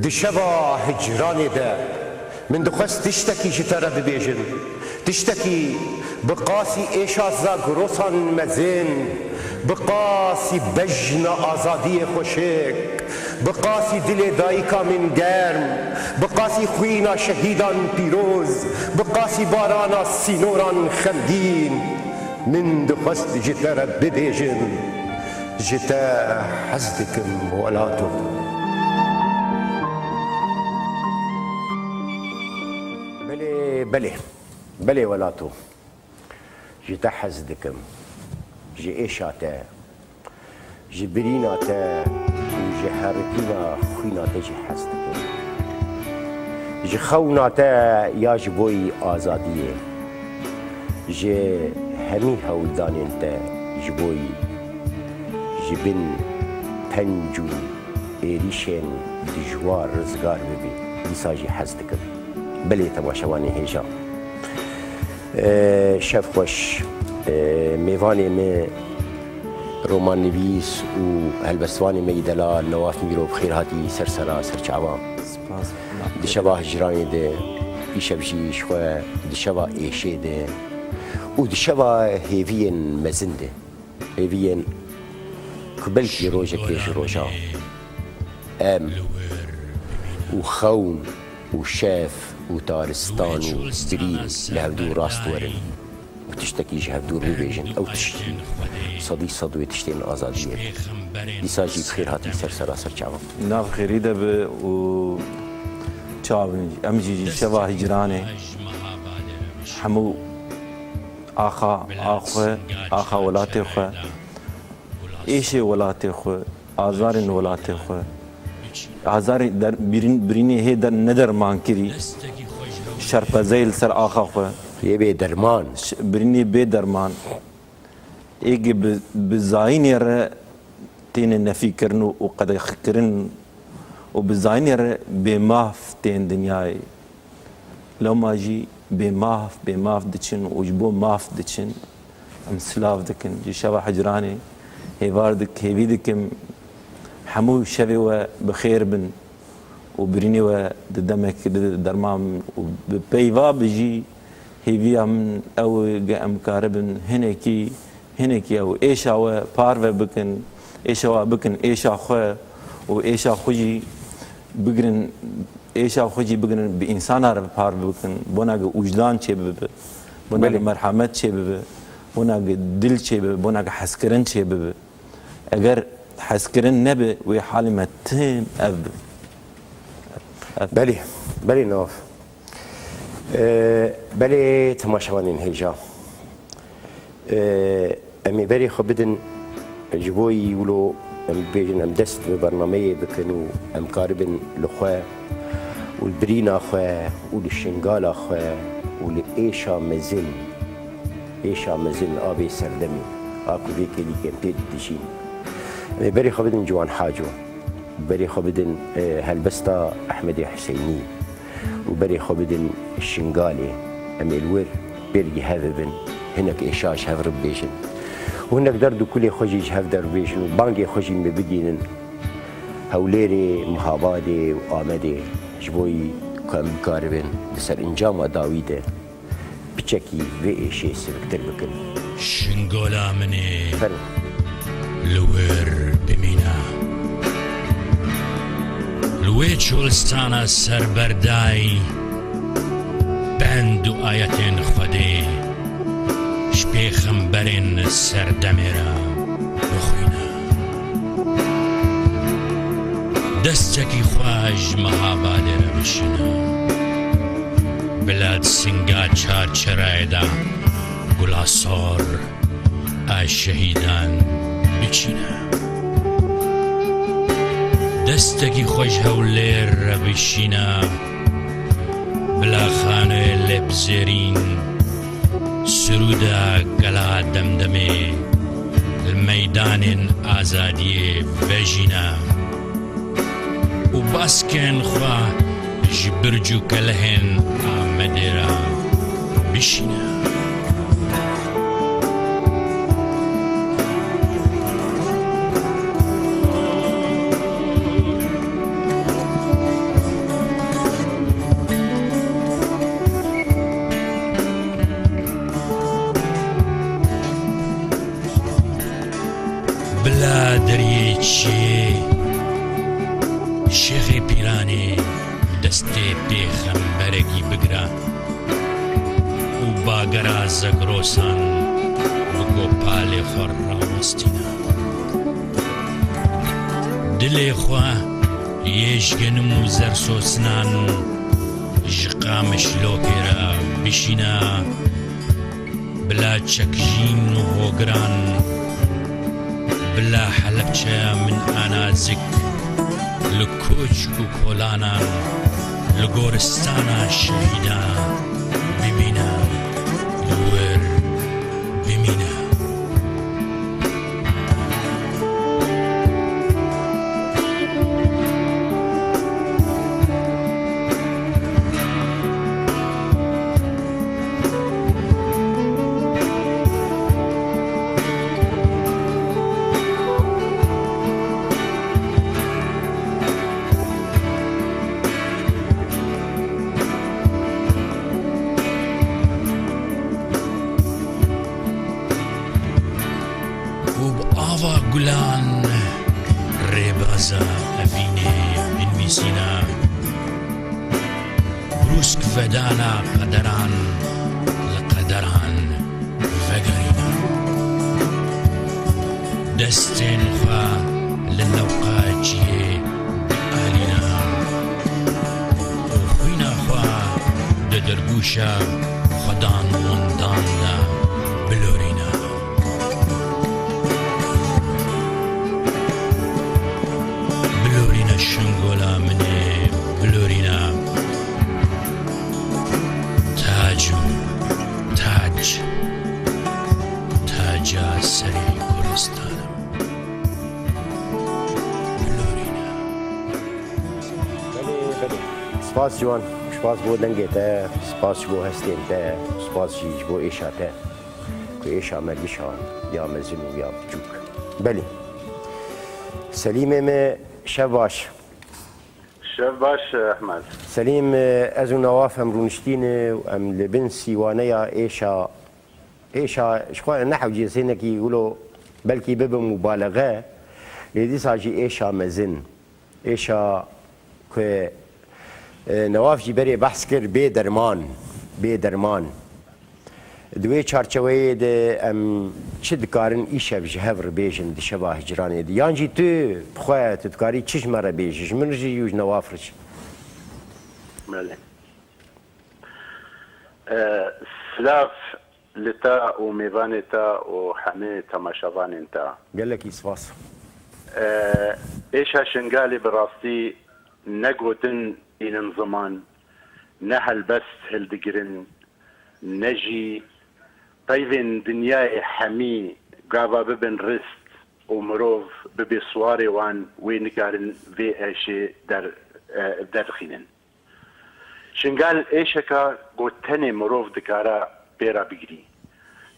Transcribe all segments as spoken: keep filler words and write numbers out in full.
Di şeva hicranê de min dixwest tiştekî ji te re bibêjim. Tiştekî bi qasî êşa zagrosan mezin, bi qasî bejna azadiyê xweşik, bi qasî dilê dayika min germ, bi qasî xwîna şehîdan pîroz, bi qasî barana sînoran xemgîn. Min dixwest ji te re bibêjim, ji te hez dikim welato. Belê, belê, belê welato. Ji te hez dikim, ji êşa te, ji birîna te û ji herikîna xwîna te jî hez dikim. Ji xewna te ya ji bo yî azadiyê, ji hemî hewldanên te ji bo yî ji bin penc û êrîşên dijwar rizgar bibî, dîsa jî hez dikim. Belê temaşevanê hêja. Ee, şev xweş. Ee, mêvanê me, romannivîs û helbestvanê me yî delal Newaf Mîro, bi xêr hatî ser sera ser çavan. Spas. Di şeva hicranê de, îşev jî ji xwe di şeva êşê de û di şeva hêviyên mezin de. Hêviyên ku belkî rojekê ji rojan em û xewn û şev û taristan û birîn li hevdû rast werin û tiştekî ji hevdûr bibêjin, ew tiştî sedî sed wê tiştên azadiyê. Dîsa jî bi xêr hatî ser sera ser çavan. Nav xêrî de bi û çav em jî ji şeva hicranê hemû axa a xwe, axa welatê xwe, êşê welatê xwe, azarên welatê xwe, azarê der-, birîn-, birînê hê der-, nederman kirî, şerpezeyê li ser axa xwe. Yê bê derman. Ş-, birînê bê derman. Ê gi bi, bi zayînê re têne nefîkirin û, û qedexkirin û bi zayînê re bêmaf tên dinyayê. Loma jî bêmaf, bêmaf diçin û ji bo maf diçin. Em silav dikin. Ji şeva hicranê hêvar dik-, hêvî dikim hemû şevê we bi xêr bin û birînê we di demek di derman bin û bi peyva bi jî hêviya min ew e, ge em karibin hinekî, hinekî ew êşa we parve bikin, êşa we bikin êşa xwe û êşa xwe jî bigirin, êşa xwe jî bigirin, bi însana re parve bikin, bona ge wijdan çêbibe, bona ge Belê. merhemet çêbibe, bona ge dil çêbibe, bona ge hezkirin çêbibe. Eger hezkirin nebe, wê halê me tim ev be. Ev. Belê, belê nav. Ee, belê temaşevanên hêja. Ee, em ê berê xwe bidin ji bo yî wilo em bibêjin, em dest bi bernameyê bikin û em karibin li xwe û li birîna xwe û li şingala xwe û li êşa mezin, êşa mezin a vê serdemê, a ku vê kêlîkê em pê didijîn. Em ê berê xwe bidin Ciwan Haco, berê xwe bidin, e, helbesta Ehmedê Huseynî û berê xwe bidin Şingalê. Em ê li wir pêlgî hev bibin, hinek êşa ji hev re bibêjin û hinek derd û kulê xwe jî ji hev derbibêjin û bangê xwe jî me bigihînin Hewlêrê, Mihabadê û Amedê, ji bo yî ku em bikaribin di ser encama dawî de piçekî vê êşê siviktir bikin. Şingola min ê Fermo. li wir bimîne. Li wê çolistana serberdayî bend û ayetên Xwedê ji pêxemberên serdemê re bixwîne. Destekî xwe ji Mihabadê re bişîne. Bila di singa çarçerayê de gula sor a şehîdan biçîne. Destekî xwe ji Hewlêr re bişîne. Bila xanoyê lêpzêrîn, sirûda gela Demdemê li meydanên azadiyê vejîne û baskên xwe ji birc û kelehên Amedê re bişîne. Bila deriyê çiyê Şêxê Pîranê destê pêxemberekî bigire û bagera Zegrosan bi gopalê xwe rawestîne. Dilê xwe yê ji genim û zersosinan ji Qamişlokê re bişîne, bila çekjîn û hogiran, bila Helebçeya min a nazik li koçk û kolanan, li goristana şehîdan bimîne, li wir bimîne. Û bi ava gulan rêbaza evînê binivîsîne. Brûsk vedana qederan li qederan vegerîne. Destên xwe li newqa cihê bialîne û xwîna xwe di dirgûşa xwedan windan de bilorîne. Bilorîne şingola min ê, bilorîne. Tac û tac, taca serê Kurdistanê. Bilorîne. Belê, belê. Spas Ciwan, spas bo dengê te, spas ji bo hestên te, spas jî ji bo êşa te. Ku êşa me gişa ya mezin û ya biçûk. Belê. Selîmê me, şev baş. Şev baş, Ehmed. Selîm, ez û Newaf em rûniştîne û em li bin sîwaneya êşa, êşa ji xwe ne hewcî, ez hênekî wilo belkî bibe mubalexe, lê dîsa jî êşa mezin. Êşa ku, e, Newaf jî berê behs kir, bê derman, bê derman. Di wê çarçeweyê de em çi dikarin îşev ji hev re bêjin di şeva hicranê de? Yan jî tu bi xwe, tu dikarî çi ji me re bêjî, ji min re jî û ji Newaf re jî? Belê. E, silav li te û mêvanê te û hemê temaşevanên te. Gelekî spas. E, êşa Şingalê bi rastî ne gotin înin ziman, ne helbest hildigirin, ne jî peyvên dinyayê hemî gava bibin rist û mirov bibe siwarê wan, wê nikarin vê êşê der, e, derxînin. Şingal êşeka ku tenê mirov dikara pê re bigirî.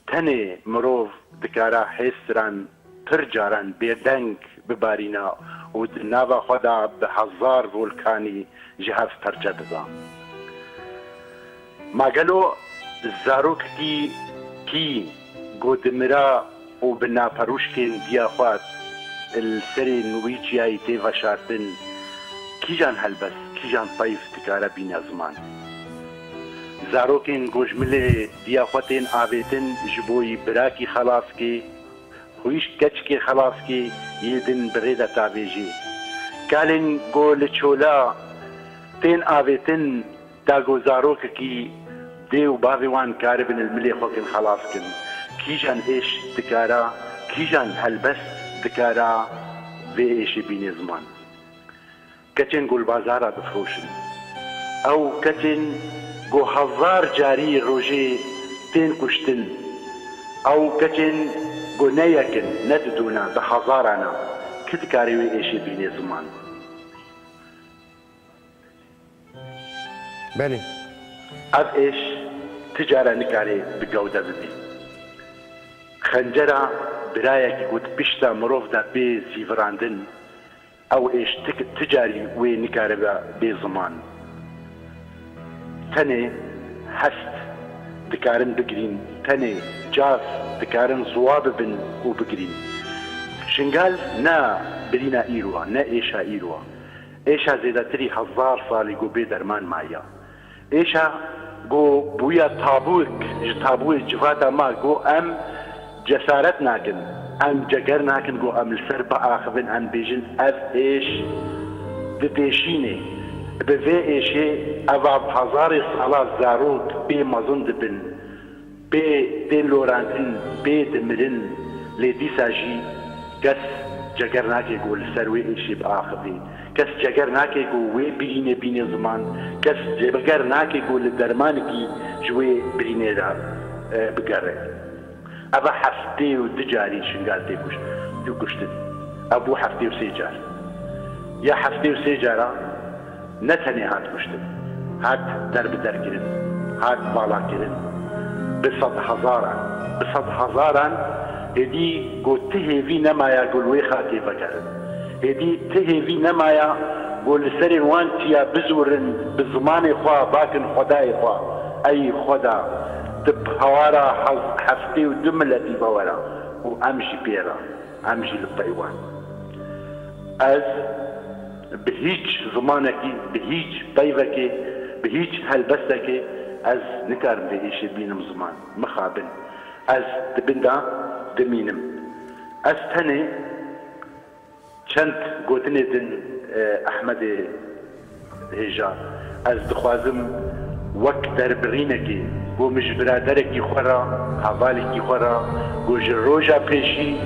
Tenê mirov dikara hêstiran pir caran bêdeng bibarîna û di nava xwe de bi hezar volkanî ji hev perçe biba. Ma gelo zarokekî kî ku dimira û bi naperûşkên diya xwe li serên wî çiyayî tê veşartin, kîjan helbest, kîjan peyv dikare bîne ziman? Zarokên ku ji milê diya xwe tên avêtin ji bo yî birakî xelas kê, xwîşk keçikê xelas kê, yê din bi rê de tavêjê. Kalên ku li çola tên avêtin, ta ku zarokekî dê û bavê wan karibin li milê xwe kin xelas kin. Kîjan êş dikara, kîjan helbest dikara vê êşê bîne ziman? Keçên ku li bazara difiroşin. Ew keçên ku hezar carî rojê tên kuştin. Ew keçên ku ne yek in, ne didû ne, bi hezaran e. Kî dikare wê êşê bîne ziman? Belê. Ev êş ti cara nikare bi gewde bibe. Xencera birayekî ku di pişta mirov de bê zîvirandin, ew êş ti, ti carî wê nikare be bê ziman. Tenê hest dikarin bigirîn, tenê caz dikarin ziwa bibin û bigirîn. Şingal ne birîna îro e, ne êşa îro e. Êşa zêdetirî hezar salî ku bê derman maye. Êşa ku bûye tabûyek ji tabûyê civata me ku em cesaret nakin, em ceger nakin ku em li ser biaxivin, em bêjin ev êş diteşîne. Bi vê êşê eva hezarê sala zarok pê mezin dibin. Pê tên lorandin, pê dimirin, lê dîsa jî kes ceger nake ku li ser wê êşê biaxivê. Kes ceger nake ku wê birînê bîne ziman. Kes ceger nake ku li dermanekî ji wê birînê re, e, bigere. Eva heftê û du carî Şingal tê kuş-, tê kuştin. Ev bû heftê û sê car. Ya heftê û sê cara ne tenê hat kuştin, hat derbiderkirin, hat valakirin. Bi sedhezaran, bi sedhezaran êdî ku ti hêvî nemaya ku li wê xakê vegerin. Êdî ti hêvî nemaya ku li serê wan çiya bizûrin, bi zimanê xwe bakin Xwedayê xwe. Ey Xweda, tu bi hewara hez-, heftê û du miletî ve were û em jî pê re. Em jî li pey wan. Ez bi hîç zimanekî, bi hîç peyvekê, bi hîç helbestekê ez nikarim vê êşê bînim ziman. Mixabin. Ez di bin de dimînim. Ez tenê çend gotinê din, e, Ehmedê hêja. Ez dixwazim wek derbirînekê ku min ji biraderekî xwe re, hevalekî xwe re, ku ji roja pêşî,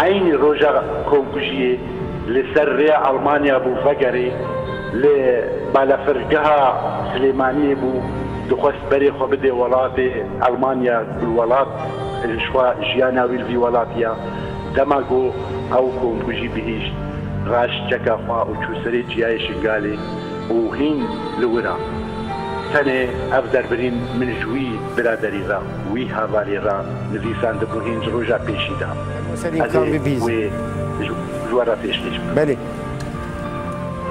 eynî roja komkujiyê li ser rêya Almanya bû vegerê, li balafirgeha Silêmaniyê bû, dixwest berê xwe bidê welatê Almanya, ku welat, ji xwe jiyana wî li vî welatî ya. Dema ku ew komkujî bihîşt, raşt çeka xwe û çû serê çiyayê Şingalê û hîn li wir a. Tenê ev derbirîn min ji wî biraderî re, wî hevalî re nivîsandibû hîn ji roja pêşî de. Serî Ez ê kan bibîzin. wê ji, ji we re pêşkêş bikim. Belê.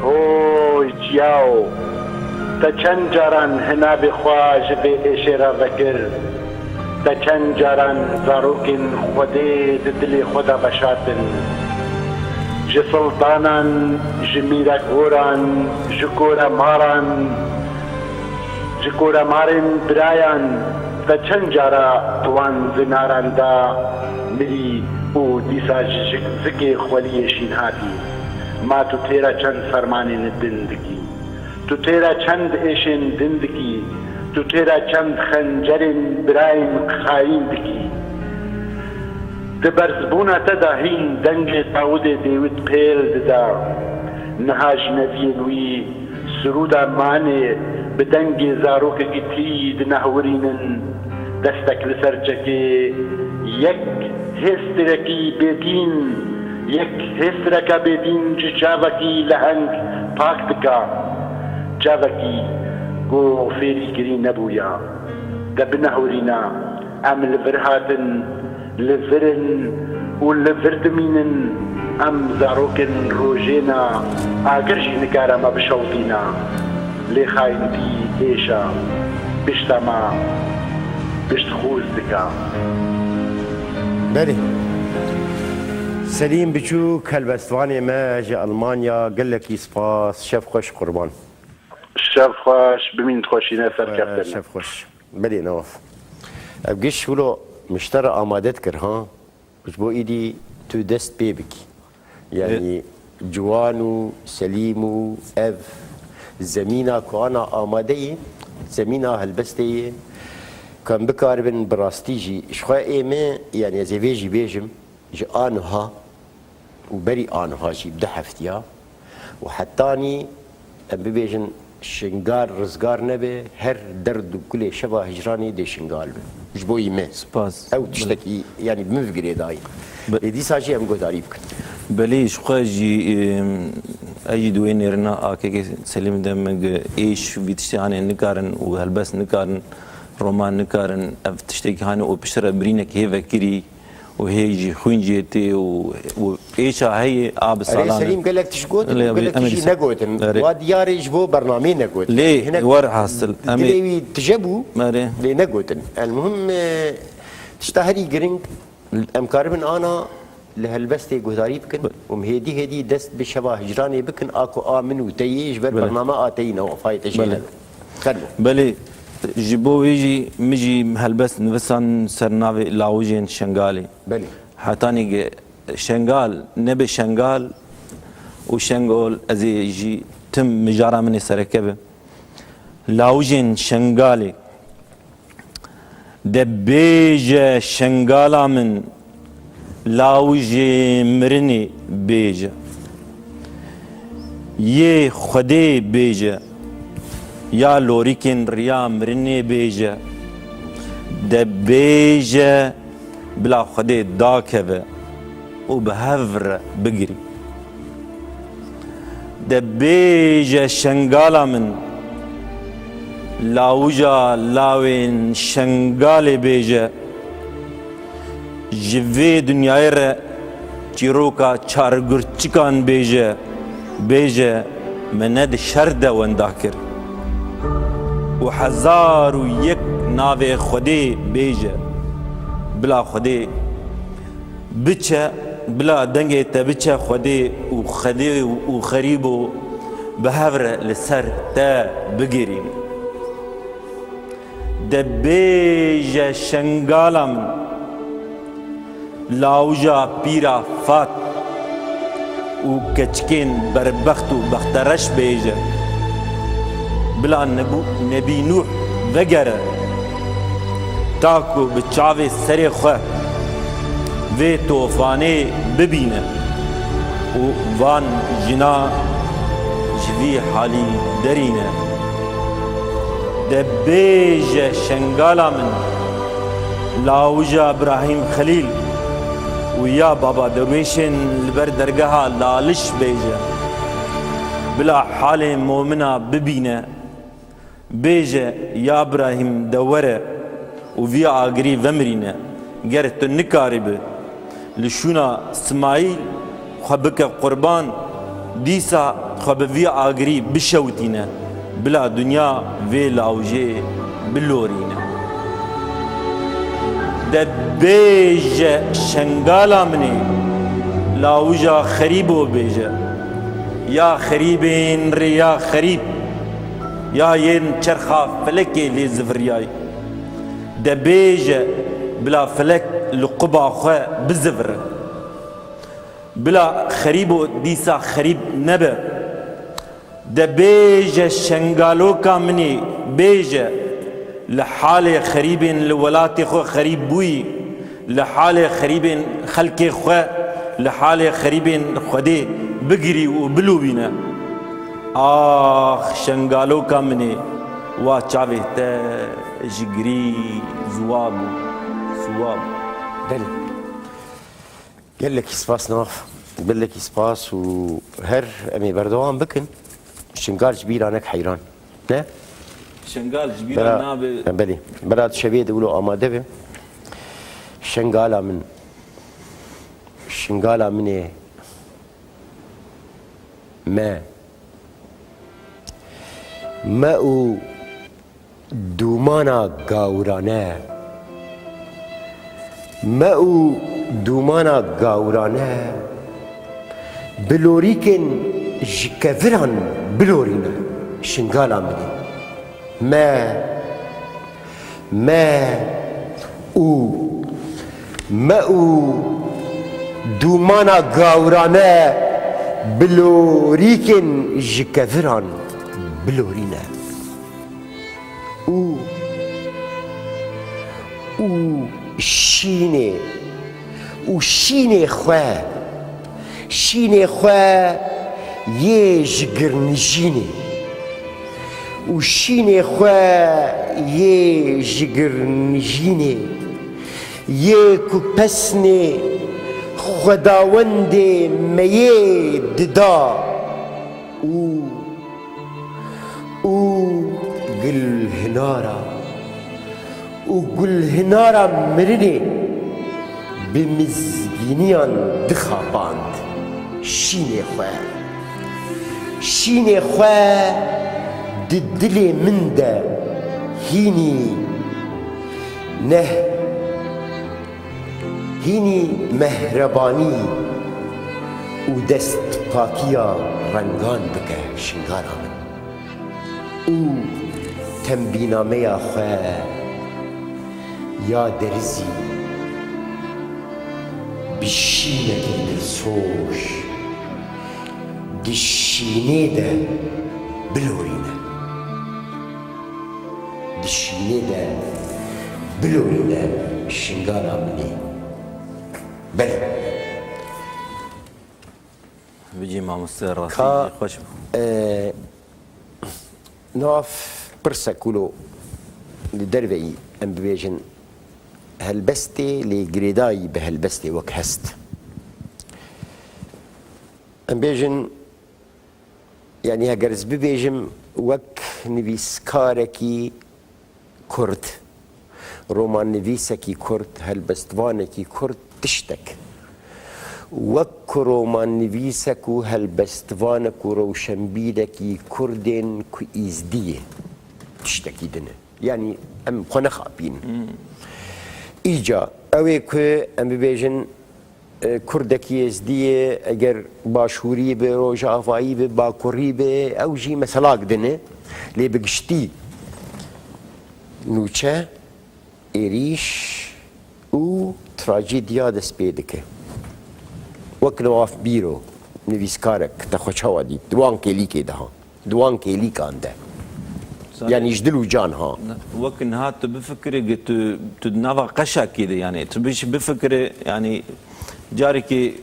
Oy çiyaw, te çend caran hinavê xwe ji vê êşê re vekir? Te çend caran zarokên Xwedê di dilê xwe de veşartin? Ji siltanan, ji mîregoran, ji koremaran, ji koremarên birayan, te çend cara di wan zinaran de mirî û dîsa ji zikê xweliyê şîn hatî? Ma tu têra çend fermanên din dikî? Tu têra çend êşên din dikî? Tu têra çend xencerên birayên xayîn dikî? Di berzbûna te de hîn dengê Dawidê Dêwid pêl dida. Niha ji neviyên wî sirûda manê bi dengê zarokekî tî dinehwirînin. Destek li ser çekê, yek hêstirekî bêdîn, yek hêstireka bêdîn ji çavekî leheng pak dika. Çavekî ku fêrî kirî nebûya. De binehurîna, em li vir hatin, li vir in û li vir dimînin. Em zarokên rojê ne, agir jî nikare me bişewitîne. Lê xayintî êşa pişta me piştxûz dike. Belê. Selîm Biçûk, helbestvanê me ji Almanya, gelekî spas, şev xweş qurban. Şev xweş, bimîn xweşîne serkeftin. Şev xweş. Belê Newaf. Ev giş wilo miştera amade dikir ha. Ji bo îdî tu dest pê bikî. Yanî Ciwan û Selîm û ev zemîna ku ana amade ye, zemîna helbestê ye. Ku em bikaribin bi rastî jî, ji xwe ê me, yanî ez ê vê jî bêjim, ji aniha û berî aniha jî bi du heftiya û hetanî em bibêjin Şingal rizgar nebe, her derd û kulê şeva hicranê dê Şingal be. Ji bo yî me. Spas. Ew tiştekî, yanî bi min ve girêdayî. Be- Lê dîsa jî em guhdarî bikin. Belê, ji xwe jî, em, ez jî di wê nêrina A K K Selîm de min gu êş vî tiştê hanê nikarin û helbest nikarin, roman nikarin, ev tiştekî hanê û piştre birînek hê vekirî, û hê jî xwîn jê tê û, û êşa heye a bi Erê salan e. Selîm, gelek tişt gotin, Lê û gelek em tişt jî dîsa- negotin. Erê. Wa diyar e ji bo bernameyê negotin. Lê Hinek wer hasil, em ê dilê wî tije bû, Erê. lê negotin. El muhim, e, tişta herî giring, em karibin ana li helbestê guhdarî bikin û hêdî hêdî dest bi şeva hicranê bikin, a ku a min û te yê ji ber Belê. bernama a te yî ne wefayê te jê Belê. hebe. Fermo. Belê, ji bo wê jî min jî helbest nivisan ser navê Lawicên Şengalê. Belê. Hetanî ge Şengal nebe Şengal û Şengol, ez ê jî tim mijara min ê sereke be. Lawicên Şengalê. De bêje Şengala min, lawicê mirinê bêje. Yê Xwedê bêje, ya lorîkên riya mirinê bêje. De bêje bila Xwedê dakeve û bi hev re bigirî. De bêje Şengala min, lawija lawên Şengalê bêje, ji vê dinyayê re çîroka çargurçikan bêje, bêje, me ne di şer de wenda kir. Û hezar û yek navê Xwedê bêje, bila Xwedê biçe, bila dengê te biçe Xwedê û Xwedê û xerîbo bi hev re li ser te bigirîn. De bêje Şengala min, lawija pîra Fat û keçikên berbext û bextereş bêje. Bila Nebû-, Nebî Nûh vegere, ta ku bi çavê serê xwe vê tofanê bibîne û van jina ji vî halî derîne. De bêje Şengala min, lawija Birahîm Xelîl û ya Baba Derwêşên li ber dergeha Laliş bêje. Bila halê momina bibîne, bêje, ya Birahîm, de were û vî agirî vemirîne. Ger tu nikarîbî li şûna Simayîl xwe bike qurban, dîsa xwe bi vî agirî bişewitîne, bila dinya vê lawjê bilorîne. De bêje Şengala min ê, lawija xerîbo bêje. Ya xerîbên rê ya xerîb, ya yên çerxa felekê lê ziviryayî. De bêje bila felek li quba xwe bizivire. Bila xerîbo dîsa xerîb nebe. De bêje Şengaloka min ê, bêje, li halê xerîbên li welatê xwe xerîb bûyî, li halê xerîbên xelkê xwe, li halê xerîbên Xwedê bigirî û bilûbîne. Ax Şengaloka min ê, wa çavê te ji girî ziwa bû, siwa bû. Belê. Gelekî spas Naf. Gelekî spas û her em ê berdewam bikin. Şingal ji bîra nek heyran. Ne? Şengal ji bîra nabe. Belê. Bera şevê de wilo amade be. Şengala min. Şingala min ê. Me. Me û dûmana gawirane. Me û dûmana gawirane bi lorîkên ji keviran bilorîne. Şingala min ê. Me, me û, me û dûmana gawirane bi lorîkên ji keviran bilorîne. Û, û şînê, û şînê xwe, şînê xwe yê jigirnijînê, û şînê xwe yê jigirnijînê, yê ku pesnê xwedawendê me yê dida. Û, û gulhinara, û gulhinara mirinê bi mizgîniyan dixapand şînê xwe. Şînê xwe di dilê min de hînî neh Hînî mehrebanî û destpakiya rengan bike şingala min û tembînameya xwe ya derizî bi şînekî dilsoz di şînê de bilorîne. Di şînê de bilorîne şingala min ê. Belê. Bicî mamoste, rastî Ka, jî xweş bû. E, nav pirse kulo li derveyî em bibêjin helbestê lê girêdayî bi helbestê wek hest. Em bêjin, yanî heger ez bibêjim wek nivîskarekî Kurd, romannivîsekî Kurd, helbestvanekî Kurd tiştek. Wek ku romannivîsek û helbestvanek û rewşenbîrekî Kurdên ku Êzdî ye, tiştekî din e. Yanî em xwe nexapînin. Hmm. Îca ew ê ku em bibêjin, e, Kurdekî Êzdiyê, eger başûrî bi, rojavayî bi, bakurî bi, ew jî meselak din e. Lê bi giştî nûçe, êrîş û trajediya dest pê dike. Wek Newaf Bîro, nivîskarek, te xwe çawa dît? Di wan kêlîkê de ha. Di wan kêlîkan de. Zanî- Yanî ji dil û can ha. Ne, wek niha tu bifikirî, tu, tu di nava qeşakê de, yanî tu biş-, bifikirî, yanî carekê,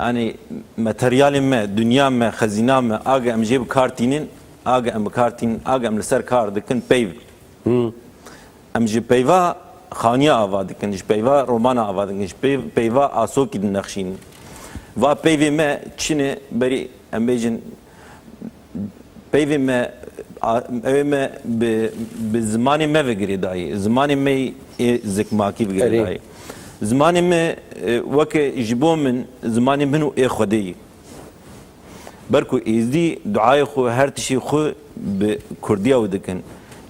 yanî materyalê me, dinya me, xezîna me, age em jê bi kar tînin, age em bi kar tînin, age em li ser kar dikin, peyv. Hmm. Em ji peyva xaniya ava dikin, ji peyva romana ava dikin, ji pey-, peyva asokî dinexşînin. Va peyvê me çi ne, berî em bêjin, peyvê me, a, ew ê me bi, bi zimanê me ve girêdayî, zimanê me yê zikmakî ve girêdayî. Erê. Zimanê me, e, weke ji bo min, zimanê min û ê Xwedê yî. Ber ku Êzdî duayê xwe, her tiştê xwe bi kurdiya wî dikin.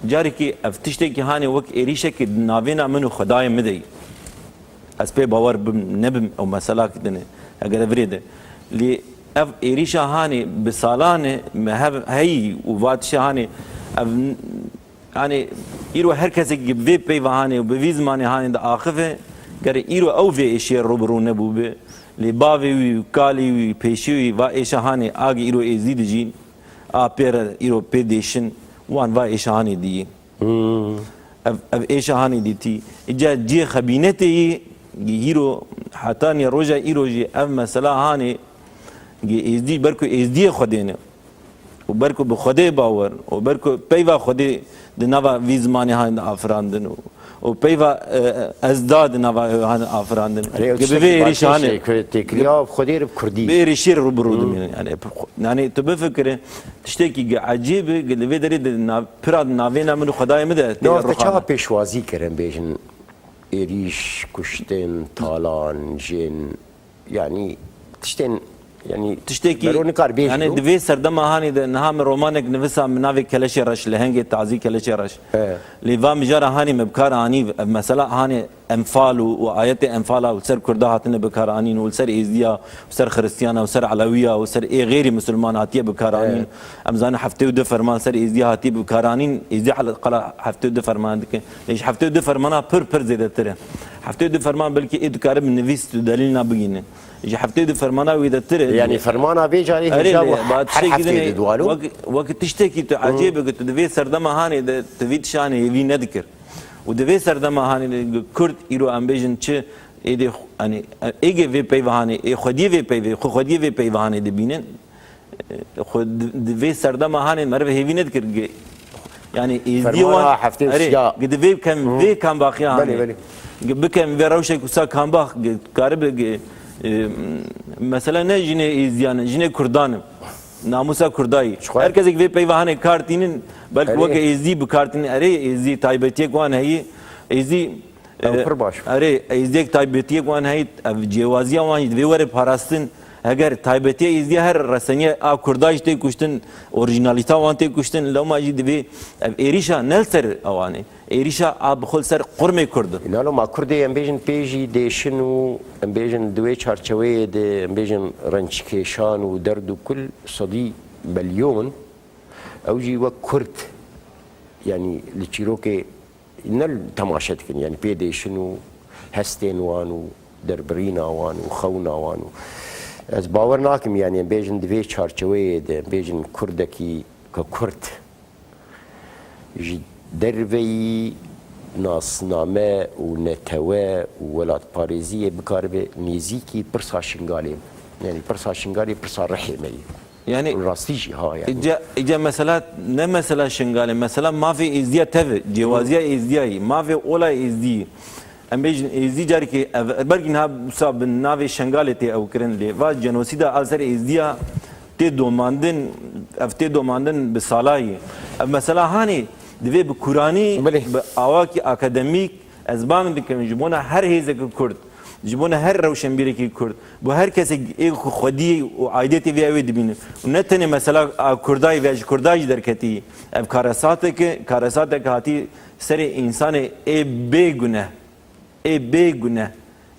Carekî ev tiştekî hanê wek êrîşekê di navêna min û Xwedayê min de yî. Ez pê bawer bim, nebim, ew meselakî din e. Eger ev rê de. Lê ev êrîşa hanê bi salan e me hev heyî û va tişa hanê ev n-, Yanî, îro her kesekî bi vê peyva hanê û bi vî zimanê hanê de axive, gere îro ew vê êşiyê rû bi rû nebûbe. Lê bavê wî, kalê wî, pêşê wî va êşa hanê, agê îro êzdî dijîn, a pê re îro pê dêşin, wan va êşa hanê diyî. Hmm. Ev, ev êşa hanê dîtî. Îca cihê xebînetê yî, hîro, hetanî roja îro jî ev mesela hanê, êzdî, ber ku êzdiyê Xwedê ne. Û ber ku bi Xwedê bawer û ber ku peyva Xwedê di nava vî zimanê han afirandin û, û peyva, e, ez da di nava han afirandin. Erê, ew Ki bi tiştekî vê êrîşanê, balkêş e ku têkiliya Xwedê re bi kurdî. Bi êrîşê re rû bi rû Hmm. dimînin. Yani, yanî tu bifikire, tiştekî ki ecêb e, ki li vê derê di nav-, pira di navêna min û Xwedayê min de tê Navê te çawa ruxane. Pêşwazî kirin, bêjin êrîş, kuştin, talan, jin, Yanî tiştên, yanî Tiştekî, bero nikar bêjî yanî û di vê serdema hanê de niha min romanek nivisa, min navê Keleşê Reş, lehengê tazî Keleşê Reş. He. Lê va mijara hanê me bi kar anî, ev mesela hanê Enfal û, û ayetê Enfala û li ser Kurda hatine bi kar anîn û li ser Êzdiya û ser Xiristiyana û ser Elewiya û ser ê xêrî misilman hatiye bi kar anîn. He. Em zanin heftê û du ferman ser Êzdiya hatiye bi kar anîn. Êzdiya hel-, qala heftê û du ferman dike. Lê ji heftê û du fermana pir, pir zêdetir e. Heftê û du ferman belkî ê dikare bi nivîs tu delîlna bigîne. Ji heftê û du fermana wêdetir e. Yanî fermana vê carê Erê hêja lê, û ba her tiştekî heftê dinê, de dualo. Wek, wek tiştekî tu Hı. ecêb e, tu di vê serdema hanê de tu vî tişanê hêvî nedikir. Û di vê serdema hanê de Kurd îro em bêjin çi êdî xu-, yanî, êgê vê peyva hanê, ê xwediyê vê peyvê, xwe xwediyê vê peyva hanê dibînin. Xwe di, di vê serdema hanê meriv hêvî nedikir. Ge-, yanî êzdiyê Fermana wan, heftê û erê, siya. Ge di vê kem, Hı. vê kambaxiya Belê, hanê. belê. Ge bikem vê rewşek wisa kambax, ge karibe, ge, e, mesela ne jinê êzdiyan, jinê kurdan. Namusa kurdayî. Ji xwe. Her kesek vê peyva hanê kar tînin, belki Erê. weke êzdî bi kar tînin. Erê, êzdî taybetiyek wan heyî. Êzdî Ew E, pir baş. Erê, êzdiyek taybetiyek wan heyî, ev cêwaziya wan jî divê were parastin. Heger taybetiya Êzdiya her reseniya a Kurda jî tê kuştin, orîjinalîta wan tê kuştin, lewma jî divê ev êrîşa ne li ser ewan e. Êrîşa a bi xwe li ser qurmê Kurd e. Nano ma Kurdê em bêjin pê jî dêşin û em bêjin di wê çarçeweyê de em bêjin rençkêşan û derd û kul sedî belyon ew jî wek Kurd, yanî li çîrokê ne temaşe dikin, yanî pê dêşin û hestên wan û derbirîna wan û xewna wan û ez bawer nakim, yanî em bêjin di vê çarçeweyê de, em bêjin Kurdekî ke Kurd ji derveyî nasname û netewe û welatparêziyê bikaribe nêzîkî pirsa Şingalê, yanî pirsa Şingalê pirsa rihê me ye. Yani, rastî jî ha yani. Îca, îca mesela, ne mesela Şingalê, mesela mafê Êzdiya teve, cêwaziya Êzdiyayî, mafê ola Êzdiyî. Em bêjin Êzdî carkê ev, belkî niha wisa bi navê Şengalê tê ew kirin lê. Va cenosîda a ser Êzdiya tê domandin, ev tê domandin bi salayî. Ev mesela hanê divê bi kuranî, Belê. bi awakî akademîk ez bang dikim ji bona her hêzeke Kurd. Ji bona her rewşenbîrekî Kurd, bo her kesek ê ku xwediyê û aidiyetê vê ew ê dibîne. Û ne tenê mesela a Kurdayê vê ji Kurda jî derketî. Ev karesateke, karesateke hatî serê însanê ê bê guneh. Ê bê guneh.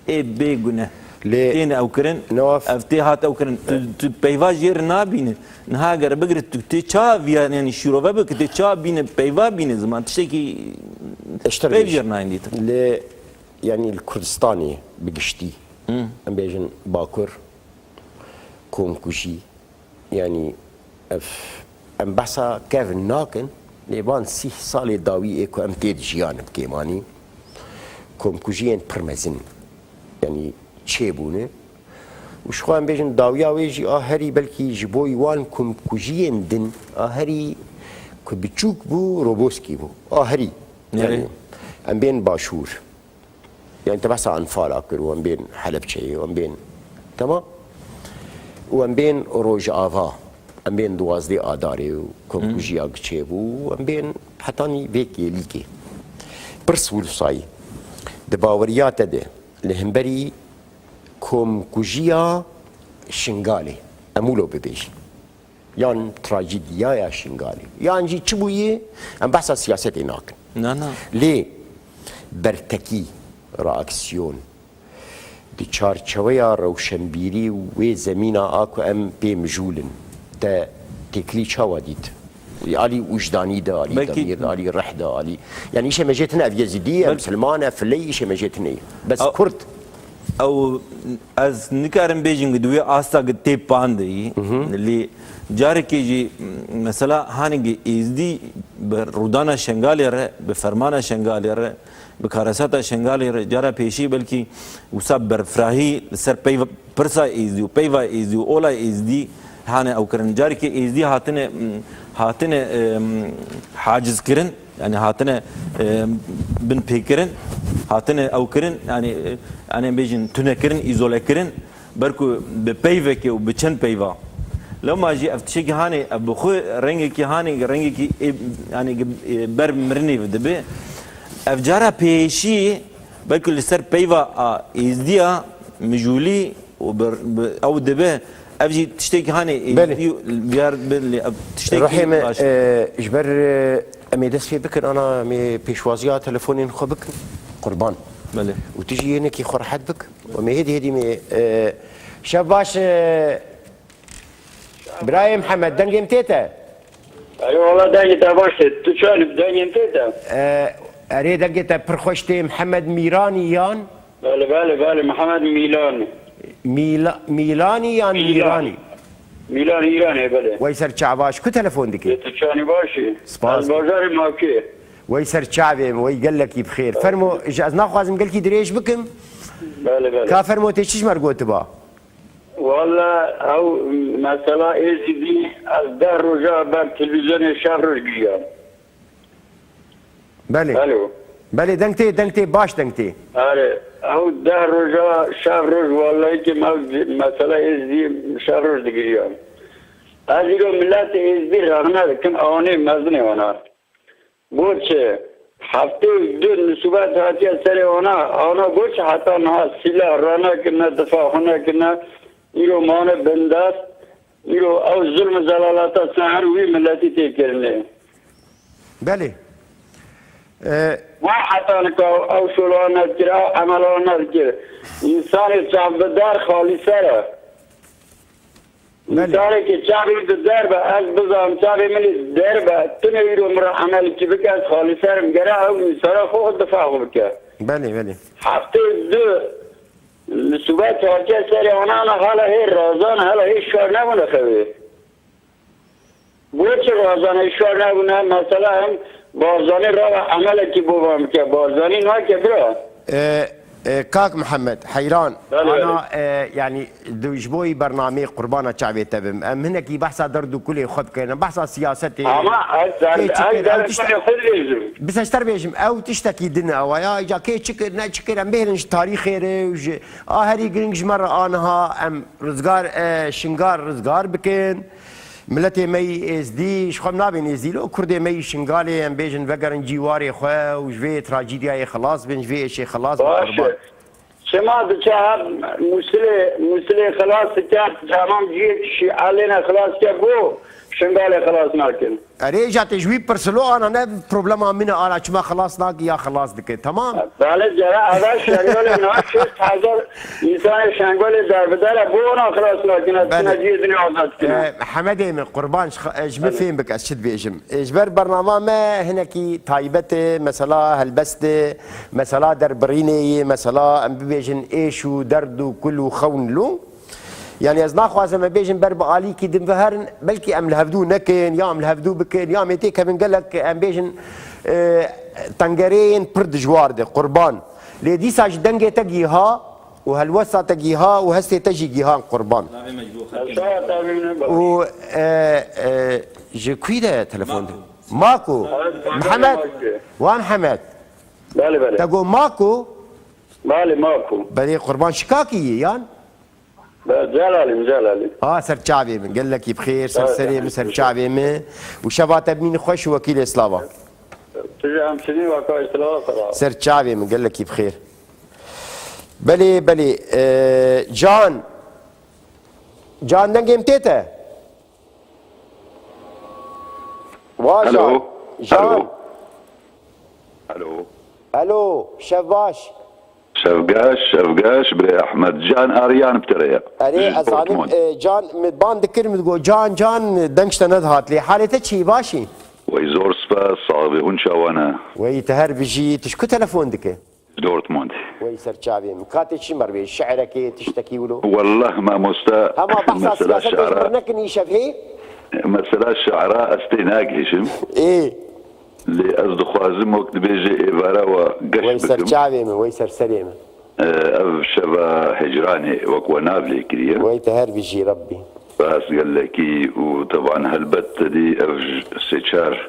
Ê bê guneh. Lê Tên ew kirin, Newaf ev tê hat ew kirin. Tu, tu peyva jê re nabîne. Niha eger bigire tu tê ça viya, yani şîrove bike, tê ça bîne, peyva bîne ziman. Tiştekî Eşter peyv bêj. jê re nayên dîtin. Lê Yanî li Kurdistanê bi giştî, Hı. em bêjin Bakur, komkujî, yanî ev, em behsa kevin nakin, lê van sîh salê dawî ê ku em tê dijiyan bi kêmanî, komkujiyên pir mezin, yanî çêbûne. Û ji xwe em bêjin dawiya wê jî a herî belkî ji bo wan komkujiyên din a herî ku biçûk bû, Roboskî bû. A herî. Nerê? Yanî em bên Başûr. Yani te behsa Enfala kir û em bên Helebçeyê û em bên, temam. Û em bên Rojava, em bên duwazdeh Adarê û komkujiya giçê bû û em bên hetanî vê kêlîkê. Pirs wilo sayî, di baweriya te de li hemberî komkujiya Şingalê em wilo bibêjin. Yan trajîdiyaya Şingalê, yan jî çi bûye, em behsa siyasetê nakin. Na, na. Lê bertekî, reaksiyon, di çarçeweya rewşenbîrî û wê zemîna a ku em pê mijûl in, te têkilî çawa dît? Alî wijdanî de, alî Belkî demîr de, alî rih de, alî, yani îşê me jê tine ev Yezîdî ye, Belkî Misilman e, filey, îşê me jê tine ye. Bes Ew, Kurd. ew, ez nikarim bêjim ku di wê asta ku tê pan de yî. Lê carekê jî, mesela, hanê ku Êzdî bi rûdana Şengalê re, bi fermana Şengalê re, bi karesata Şengalê re, cara pêşî belkî wisa berfirahî li ser peyv-, pirsa Êzdî û peyva Êzdî û ola Êzdî hane ew kirin. Carekê Êzdî hatine, hatine, em, haciz kirin. Yani hatine, e, binpêkirin, hatine ew kirin, yani, e, yani bêjin tunekirin, îzolekirin, ber ku bi peyvekê û bi çend peyva. Lewma jî ev tiştekî hanê, ev bi xwe rengekî hanê, rengekî ê, yani, e, ber mirinê dibe. Ev cara pêşî belkî li ser peyva a Êzdiya mijûlî û bi, bi, ew dibe, ev jî tiştekî hanê, Belê. Êzdî diyar be, lê ev tiştekî Rehê me, baş. e, ji ber, e, em ê dest pê bikin, ana em ê pêşwaziya telefonên xwe bikin. Qurban. Belê. Û tu jî yê nekî xwe rehet bik. Û em ê hêdî hêdî me, e, şev baş, e, birayê Mihemed, dengê min tê te? Eyvallah, dengê te baş e. Tu çawa dengê min tê te? E, erê, dengê te pir xweş tê, Mihemed Mîranî yan? Belê, belê, belê, Mihemed Mîlan. Mîla-, Mîlanî yan Mîlan. Mîranî? Mîlan Îranê, belê. Wey ser çav baş, ku telefon dikî? Lê tu çawa baş î? Spas. Ez bajarê Makê. Wey ser çavê min, wey gelekî bi xêr. Belê. Fermo, ji ez naxwazim gelkî dirêj bikim. Belê, belê. Ka fermo tê çi ji me re gotiba? Walla ew mesela Êzidî ez deh roja ber televîzyonê şev roj giriyam. Belê. Alo. Belê, deng tê, deng tê, baş deng tê. Are, ew deh roja şev roj, wallahî ki me mesela Êzdî şev roj digiriya. Ez îro milletê Êzdî rexne dikim, ewanê mezinê wana. Got çi, heftê û du nisûbet hatiye serê wana, ana got çi heta niha sîlah ranekirine, difa xwe nekirine. Îro mane bindest, îro ew zulm û zelalata ser wî miletî tê kirinê. Belê. E, Wa heta nika ew şola nedikir, ew emela nedikir. Însanê çavbidar xalîser e. Belê. Însanekî çavê di derve, ez bizanim çavê min ê derve, tune îro min re emelekî bike, ez xalîser im. Gere ew însana xwe difa xwe bike. Belê, belê. Heftê du li Sûbet hatiye serê anana hala hê razan, hala hê şar nebûne xewê. Boçi razan hê şar nebûne, mesela em Barzanî rava emelekî bo van bike, Barzanî nake bira. E, e, Kak Mihemed, heyran. Belê, Ana, e, yani, du- ji bo yî bernameyê qurbana çavê te bim. Em hinekî behsa derd û kulê xwe bikin, em behsa siyasetê. Ama ez Kê çi kir, ez ew tişt- xwe dibêjim. Bi ser te bêjim, ew tiştekî din e, ewa ya, îca kê çi kir, ne çi kir, em bêhrin ji tarîxê re û ji a herî giring ji me re aniha, em rizgar, e, Şingal rizgar bikin. Miletê me yî êzdî, ji xwe em nabên êzdî, lo Kurdê me yî Şingalê, em bêjin vegerin cîwarê xwe û ji vê trajîdiyayê xilas bin, ji vê êşê xilas bin, Baş qurban. e. Çima diçe hev Mûsilê, Mûsilê xilas dike, tamam cihê Şîa lêne xilas dike, bo Şingalê xilas nakin? Erê, îca tê ji wî pirsilo ana ne problema min e, ana çima xilas nake ya xilas dike, tamam? Belê, gere eve Şengalê na şêst hezar însanê Şengalê derbeder e, bo wana xilas nakin, ez Belê. çima cihê din ê azad dikine. E, Hemedê min, qurban, ji xe- e, ji min fêm bike, ez çi dibêjim. E, ji ber bernama me hinekî taybet e, mesela helbest e, mesela derbirînê yê, mesela em bibêjin êş û derd û kul û xewn lo. Yani ez naxwazim me bêjin ber bi alîkî din biherin, belkî em li hevdû nekin, ya em li hevdû bikin, ya em ê têkevin gelek, em bêjin, e, tengereyên pir dijwar de, qurban. Lê dîsa ji dengê te gîha û helwesta te gîha û hestê te jî gîhan, qurban. Û, e, e, ji kûî de telefon de? Mako. Mihemed. Wa Mihemed. Belê, belê. Te got Mako? Belê, Mako. Belê, qurban, şikakî yî yan? Be-, Celalîm, Celalî. A, ser çavê min, gelekî bi xêr, ser Evet, serê min, ser çavê min. Û şeva te bimînin xweş û wekîlê slava. Tu jî hemşîrîn weka îstila xera. Ser çavê min, gelekî bi xêr. Belê, belê. E, Can. Can, dengê min tê te? Wa Can. Alo. Can. Alo. Alo. Alo, şev baş. Şevgaş, şevgaş, birê Ehmed. Can Aryan bi te re ye. Erê, Ji ez zanim, Dortmund. e, Can, min ban dikir, min digot, Can, Can, deng ji te nedihat lê. Halê te çi, baş î? Wey zor spas, sax be, hûn çawa ne? Wey, te her bijî, tu ji ku telefon dike? Dortmund. Wey, ser çavê min. Ka tê çi me re bêjî, şi'rekê, tiştekî wilo? Wallah mamosta, Hema behsa mesela siyasetê ji şi'ra, min nekin îşev hê? mesela şi'ra ez tê nagihîjim. Ê, Lê ez dixwazim wek dibêje êvara we geş wey ser bikim. Çavê min, wey ser serê min. Ev şeva hicranê wek we nav lê kiriye. Wey te her bijî Rebbî. Spas gelekî û teban helbet te dî ev ji sê çar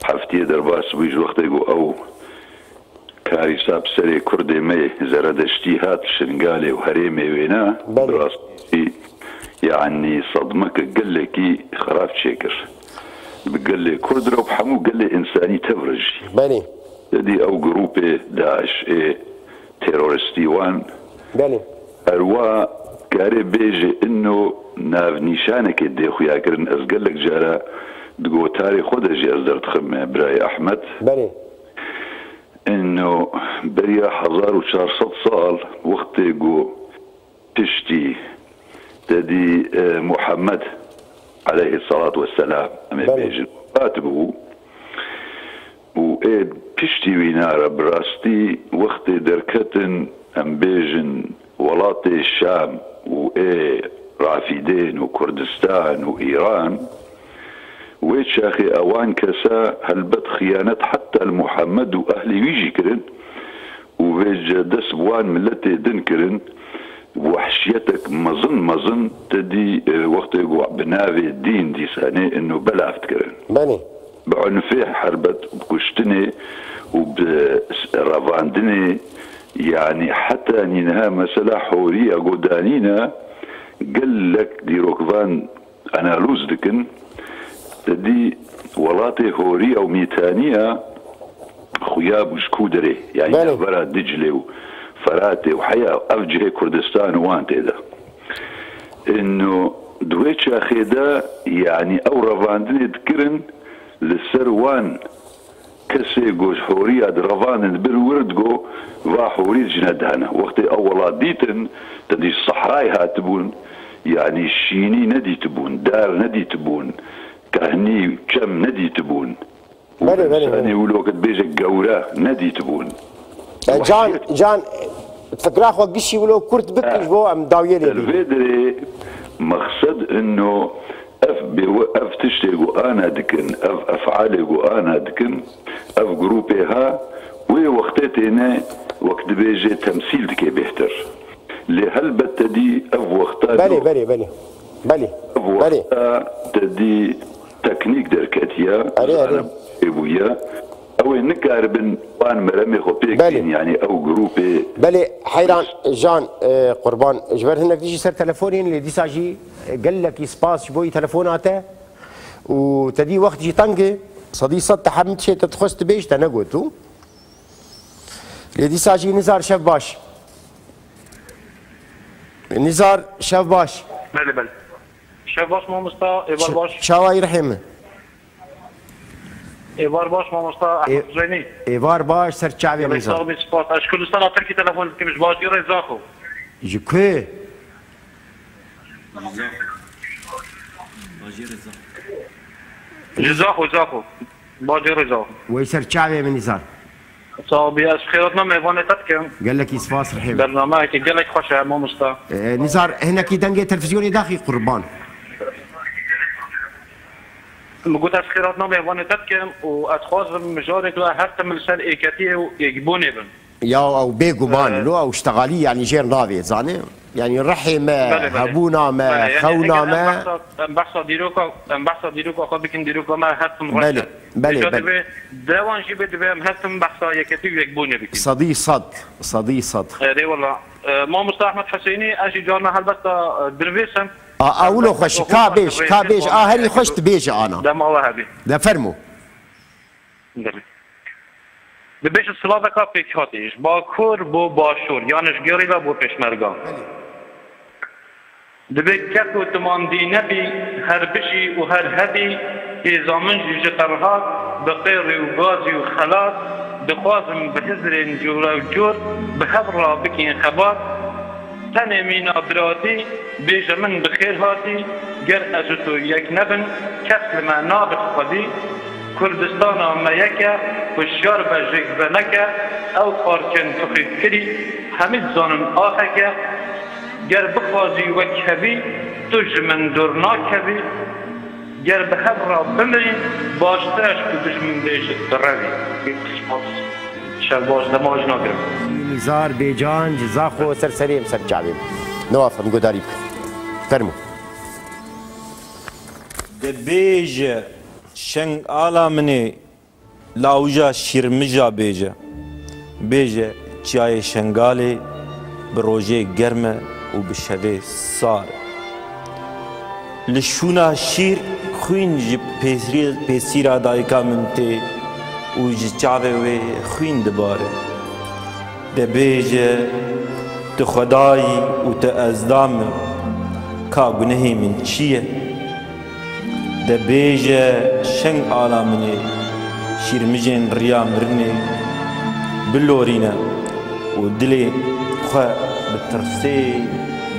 heftiyê derbas bû ji wextê ku ew karîsa bi serê Kurdê me yê Zeredeştî hat Şingalê û herêmê wêna. Belê. Bi rastî yanî sedmeke gelekî xerab çêkir. Bi gelê Kurd re û bi hemû gelê însanî tev re jî. Belê. Te dî ew grûpê DAIŞ ê teroristî wan Belê. Erwa kare bêje ino navnîşanekê dê xuya kirin. Ez gelek cara di gotarê xwe de jî ez derdixim, birayê Ehmed. Belê. Ino beriya hezar û çar sed sal wextê ku piştî te dî, e, Muhammed aleyhissalatu vesselam, em ê Belê. bêjin, wefat bû. Û ê piştî wîna re bi rastî wextê derketin, em bêjin, welatê Şam û ê Rafîdên û Kurdistan û Îran, wê çaxê ewan kesa helbet xiyanet heta li Muhammed û ehlê wî jî kirin û vêce dest bi wan miletê din kirin, wehşiyetek mezin mezin te dî, e, wextê ku bi navê dîn dîsanê ino belav dikirin. Belê. Bi unfê helbet, bi kuştinê û bi revandinê, yanî heta nîniha mesela Horiya ku danîne gelek dîrokvan analûz dikin, te dî welatê Horiya û Mîtaniya xuya bû ji ku derê, yanî Belê. navbera Diclê û Feratê û heya ev cihê Kurdistan û wan tê de. Ino di wê çaxê de, yanî ew revandinê dikirin li ser wan kesê ku ji horiya direvandin dibin wir, digo va horî ji nedihene. Wextê ew welat dîtin, te dî sehrayê hatibûn, yanî şînî nedîtibûn, dar nedîtibûn, kehnî çem nedîtibûn. Û Belê, belê, însanê belê. wilo ke dibêje gewre nedîtibûn. E, Can, Can, fikra xwe gişî wilo kurt bike ji bo em dawiyê lê Li bînin. Vê derê mexsed ino ev bêwe-, ev tiştê ku ana dikin, ev efalê ku ana dikin, ev grûpê ha, wê wextê têne wek dibêje temsîl dike bêhtir. Lê helbet te dî ev wexta Belê, do- belê, belê. Belê. Ev Belê. wexta te dî teknîk derketiye, Erê, erê. Bûye. Ew ê nikaribin wan meremê xwe pêk Belê. bîn, yanî ew grûpê. Belê, heyran Can, e, Qurban, ji ber hinek dijî ser telefonên, lê dîsa jî, e, gelekî spas ji bo wî telefona te. Û te dî wext jî teng e, sedî sed te hemî tiştê te dixwest dibêj, te negot û. Lê dîsa jî Nizar şev baş. Nizar şev baş. Belê, belê. Şev baş mamosta, êvar Ş-, baş. Çawa yî rihê min? Êvar baş mamosta Ê-, Ehmed Huseynî. Êvar baş ser çavê Gelek Nizar. Sax bî, spas. Ez ji Kurdistana Tirkî telefon dikim, ji bajêrê Zaxo. Ji ku? Ji Zaxo, Zaxo. Bajêrê Zaxo. Wey ser çavê min Nizar. Sax bî, ez xêratna mêvanê te dikim. Gelekî spas rihê min. Bernameyekî gelek xweş e, mamosta. E, Nizar, hinekî dengê televîzyonê daxî Qurban. Min got ez xêratna mêvanê te dikim û ez dixwazim mijarê tu her tim li ser êketiyê û êkbûnê bin. Ya ew bêguman, Ee, lo ew ştexalî, yanî jêr navê, zanî? Yanî rihê me, Belê, belê. hebûna me, Belê, yanî xewna eger em me. behsa, em behsa dîroka, em behsa dîroka xwe bikin, dîroka me her tim Belê, reş e. belê, Îca belê. divê dewan jî bê, divê em her tim behsa yeketî û yekbûnê bikin. Sedî sed, sedî sed. Erê wela. Ee, Mamosta Ehmed Husênî, ez jî carna helbesta, e, dirvêsim. A, a, wilo xweş, ka bêj, ka bêj, a herî xweş dibêje ana. Dema we hebî. De fermo. Dibêje silaveka pêkhatî, ji Bakur bo Başûr, yan ji gerîla bo pêşmerga. Belê. Dibê kef û timandî nebî, her bijî û her hebî, hêza min jî ji Ferhat, bi qêrî û gazî û xelat, dixwazim bi hizrên cûrew cûr, bi hev re bikîn xebat. Tenê mîna biratî, bêje min bi xêr hatî, ger ez û tu yek nebin, kes li me nabit xwedî. Kurdistana me yek e, hişyar be jêk veneke, ew parçên tu xîrkirî, hemî dizanin axek e. Ger bixwazî wek kevî, tu ji min dûr nakevî. Ger bi hev re bimirîn, baştir e ji ku dijmin bêje tu revî. Şev baş, dema ji nagirim. Nizar Bêcan, ji Zaxo ser serê em ser çavê. Newaf em guhdarî bikin. Fermo. Dibêje şeng ala min ê, lawija şîrmija bêje. Bêje çiyayê Şengalê bi rojê germ e û bi şevê sar e. Li şûna şîr xwîn ji pêsrî-, pêsîra dayika min tê û ji çavê wê xwîn dibare. Dibêje, tu Xwedayî û tu Ezdam î, ka gunehê min çi ye? Dibêje, şeng ala min ê, şîrmijên riya mirinê bilorîne û dilê xwe bi tirsê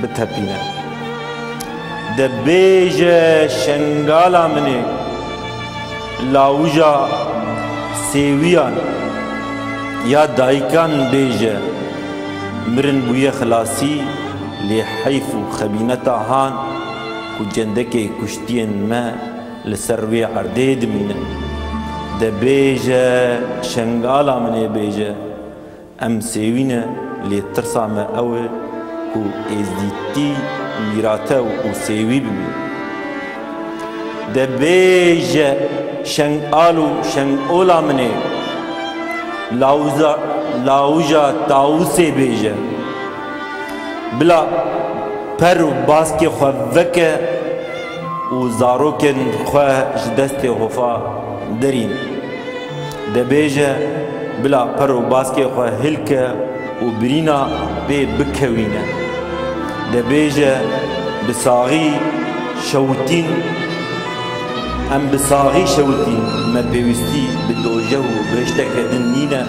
bitepîne. Dibêje, şeng ala min ê, lawija sêwiyan ya dayikan bêje, mirin bûye xilasî, lê heyf û xebîneta han ku cendekê kuştiyên me li ser wê erdê dimîne. Dibêje, şeng ala min ê bêje, em sêwî ne, lê tirsa me ew e ku êzdîtî mîratew û sêwî bimîne. Dibêje, şeng al û şeng ola min ê, lawza-, lawija Tawusê bêje. Bila per û baskê xwe veke û zarokên xwe ji destê hofa derîn. Dibêje, bila per û baskê xwe hilke û birîna pê bikewîne. Dibêje, Bi saxî şewitîn, em bi saxî şewitîn, me pêwîstî bi dojew û bihişteke din nîne.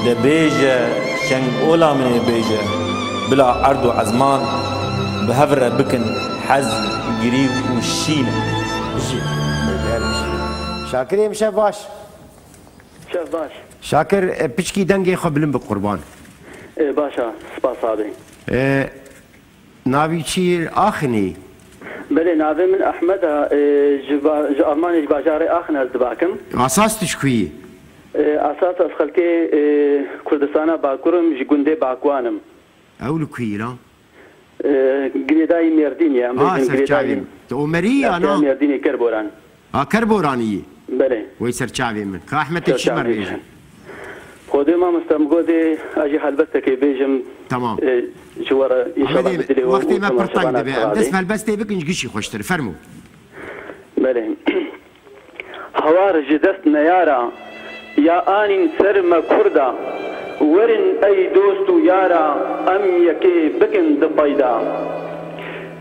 De bêje, şeng ola min ê bêje, bila erd û ezman bi hev re bikin hez, girî û şîn. Bijî, bêder bijî. Şakir ê min şev baş. Şev baş. Şakir, e, piçkî dengê xwe bilind bi qurban. E, baş e, spas abi. E, Navî çi ye? Axinî? Belê, navê min Ehmed e, e, ji ba-, ji Almanyê, ji bajarê Axin ez dibakim. Asas tu ji ku yî? E, asas ez xelkê, e, Kurdistana Bakur im, ji gundê Bakwan im. Ew li ku yî la? E, girêdayî Mêrdînê, em Ha, bêjin ser girêdayî çavê min. Tu Omerî ya na? Mêrdînê Kerboran. Ha, Kerboranî yî. Belê. Wey ser çavê min. Ka Ehmed te çi me bêjin? Xwedê mamoste, min got ê, ez jî helbestekê bêjim. Tamam. E, ji we re înşallah Ehmedê, bi dilê we wextê û me pir temaşevanan teng dibe. Em dest bi helbestê bikin, ji gişî xweştir. Fermo. Belê. Hawar ji dest neyara, ya anîn ser me Kurda. Werin ey dost û yara, em yekê bikin di peyda.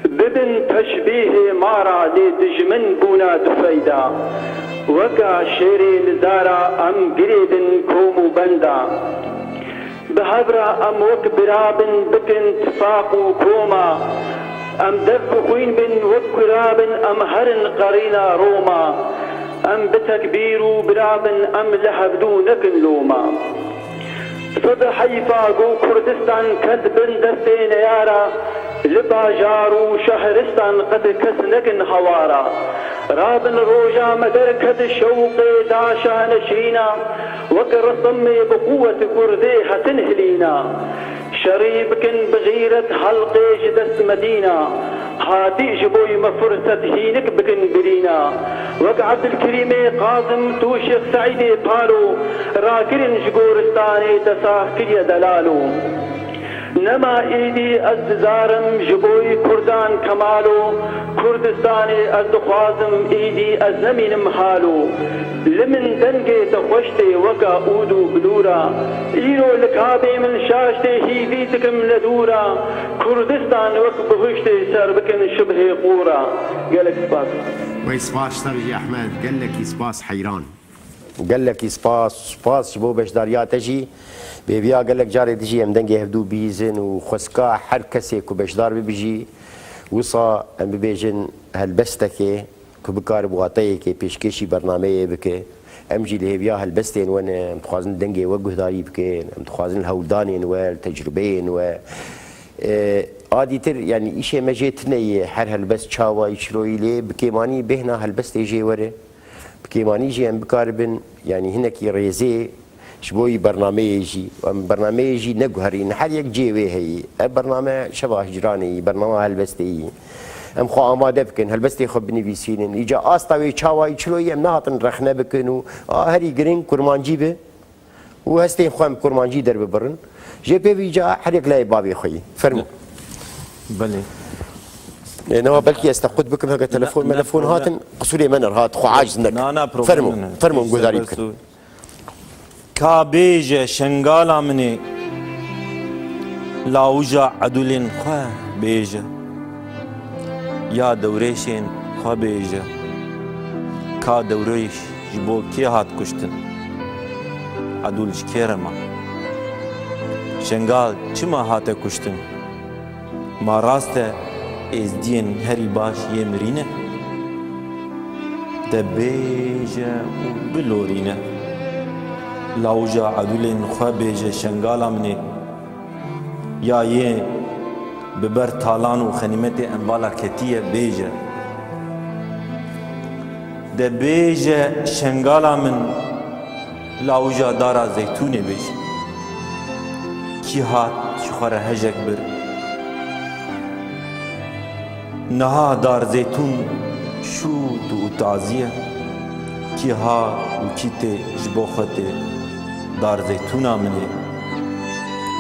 Bibin teşbîhê mara, lê dijmin bûna difeyda. Weka şêrê nizara, em girêdin kom û benda. Bi hev re em wek bira bin, bikin tifaq û koma. Em dev bi xwîn bin, wek kura bin, em herin qerîna Roma. Em bi tekbîr û bira bin, em li hevdû nekin loma. Sed heyfa ku Kurdistan ket bin destê neyara, li bajar û şehristan qet kes nekin hawara. Rabin roja me derket şewqê daşa neşîna, wek resimê bi quwet Kurdê hetin hilîna. Şerî bikin bi xîret helqê ji dest Medîna. Hatî ji boy me firset hînik bikin birîna. Wek Ebdilkerîmê Qazim tu Şêx Seîdê Palo, rakirin ji goristanê te sah kiriye delalo. Nema îdî ez dizarim ji boy Kurdan kemalo, Kurdistanê ez dixwazim îdî ez nemînim halo. Li min dengê te xweş tê weka ûd û bilûra, îro li kabê min şaş tê hîvî dikim li dûra, Kurdistan wek bihuştê ser bikin şibhê qûra. Gelek spas. Wey spas ji te re jî Ehmed, gelekî spas heyran. Gelekî spas, spas ji bo beşdariya te jî. Bi hêviya gelek carê dijî em dengê hevdû bihîzin û xwestka her kesê ku beşdar bibe jî, wisa em bibêjin helbestekê ku bikaribe wateyekê pêşkêşî bernameyê bike. Em jî li hêviya helbestên we ne, em dixwazin dengê we guhdarî bikin, em dixwazin li hewldanên we, li tecrubeyên we. E, a dîtir, yanî îşê me jê tune ye, her helbest çawa yî çiloyî lê bi kêmanî bêhna helbestê jê were. Bi kêmanî jî em bikaribin, yanî hinekî rêzê ji bo wî bernameyê jî. Em bernameyê jî neguherîn. Her yek cihê wê heyî. Ev bername şeva hicranê yî, bernama helbestê yî. Em xwe amade bikin, helbestê xwe binivîsînin. Îca asta wê çawa yî çilo yî em nehatin rexne bikin û a herî giring kurmancî bi. Û hestên xwe em kurmancî derbibirin. Jê pê vî ca her yek layê bavê xwe yî. Fermo. Belê. Ê, newa belkî ez te qut bikim, heke telefon, ne, melefon problem ne. Hatin, qisûrê me ne, hat, xwe aciz nekin. Na, na, problem Fermo, ne. Fermo, em guhdarî bikin. Ka bêje şengala min ê, lawija edulên xwe bêje. Ya dewrêşên xwe bêje. Ka dewrêş ji bo kê hat kuştin? Edûl ji kê re ma? Şengal çima hate kuştin? Ma rast e êzdiyên herî baş yê mirî ne? De bêje û bilorîne. Lawija edûlên xwe bêje şengala min ê. Ya yê bi ber talan û xenîmetê embala ketiye bêje. De bêje şengala min, lawija dara zeytûnê bêje. Kî hat ji xwe re hejek bir? Niha dar zeytûn şût û tazî ye. Kî ha û kî tê ji bo xwe tê dar zeytûna min ê.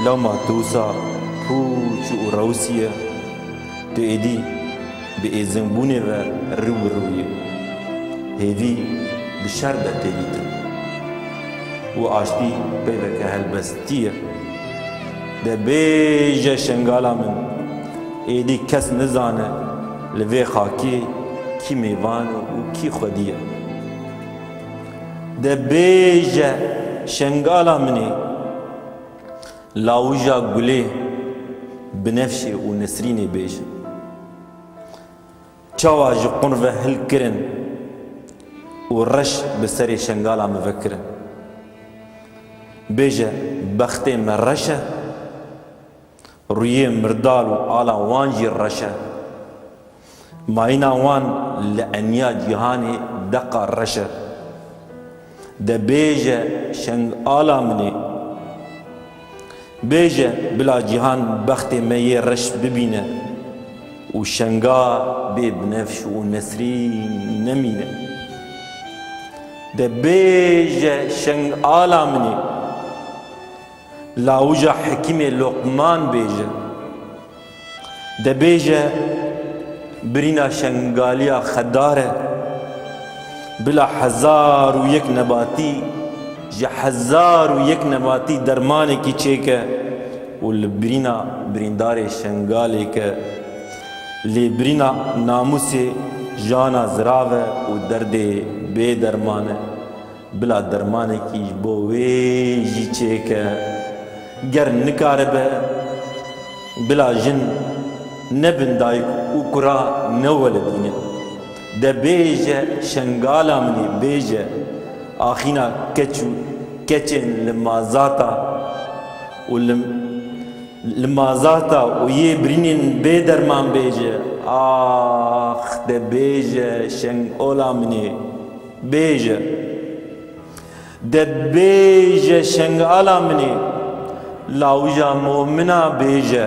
Lewma tu wisa pûç û rewsî ye. Tu êdî bi êzingbûnê ve rû bi rû yî. Hêvî bi şer de tê dîtin. Û aştî peyveke helbestî ye. De bêje şengala min. Êdî kes nizane li vê xakê kî mêvan û kî xwedî ye. De bêje şengala min ê, lawija gulê, binefşê û nesrînê bêje. Çawa ji qunve hilkirin û reş bi serê şengala min vekirin. Bêje, bextê me reş e, rûyê mirdal û ala wan jî reş e. Mayîna wan li eniya cîhanê deqa reş e. De bêje şengala min ê. Bêje bila cîhan bextê me yê reş bibîne û şenga bê binefş û nesrîn nemîne. De bêje şengala min ê. Lawija Hekîmê Loqman bêje. De bêje, birîna şengaliya xedar e. Bila hezar û yek nebatî, ji hezar û yek nebatî dermanekî çêke û li birîna birîndarê şengalê ke. Lê birîna namûsê jana zirav e û derdê bê derman e. Bila dermanekî ji bo wê jî çêke. Ger nikaribe, bila jin nebin dayik û kura newelidîne. De bêje şengala min ê, bêje axîna keç û keçên li mazata û li, li mazata û yê birînên bê derman bêje. Ax, de bêje şengola min ê. Bêje. De bêje şengala min ê, lawija momina bêje.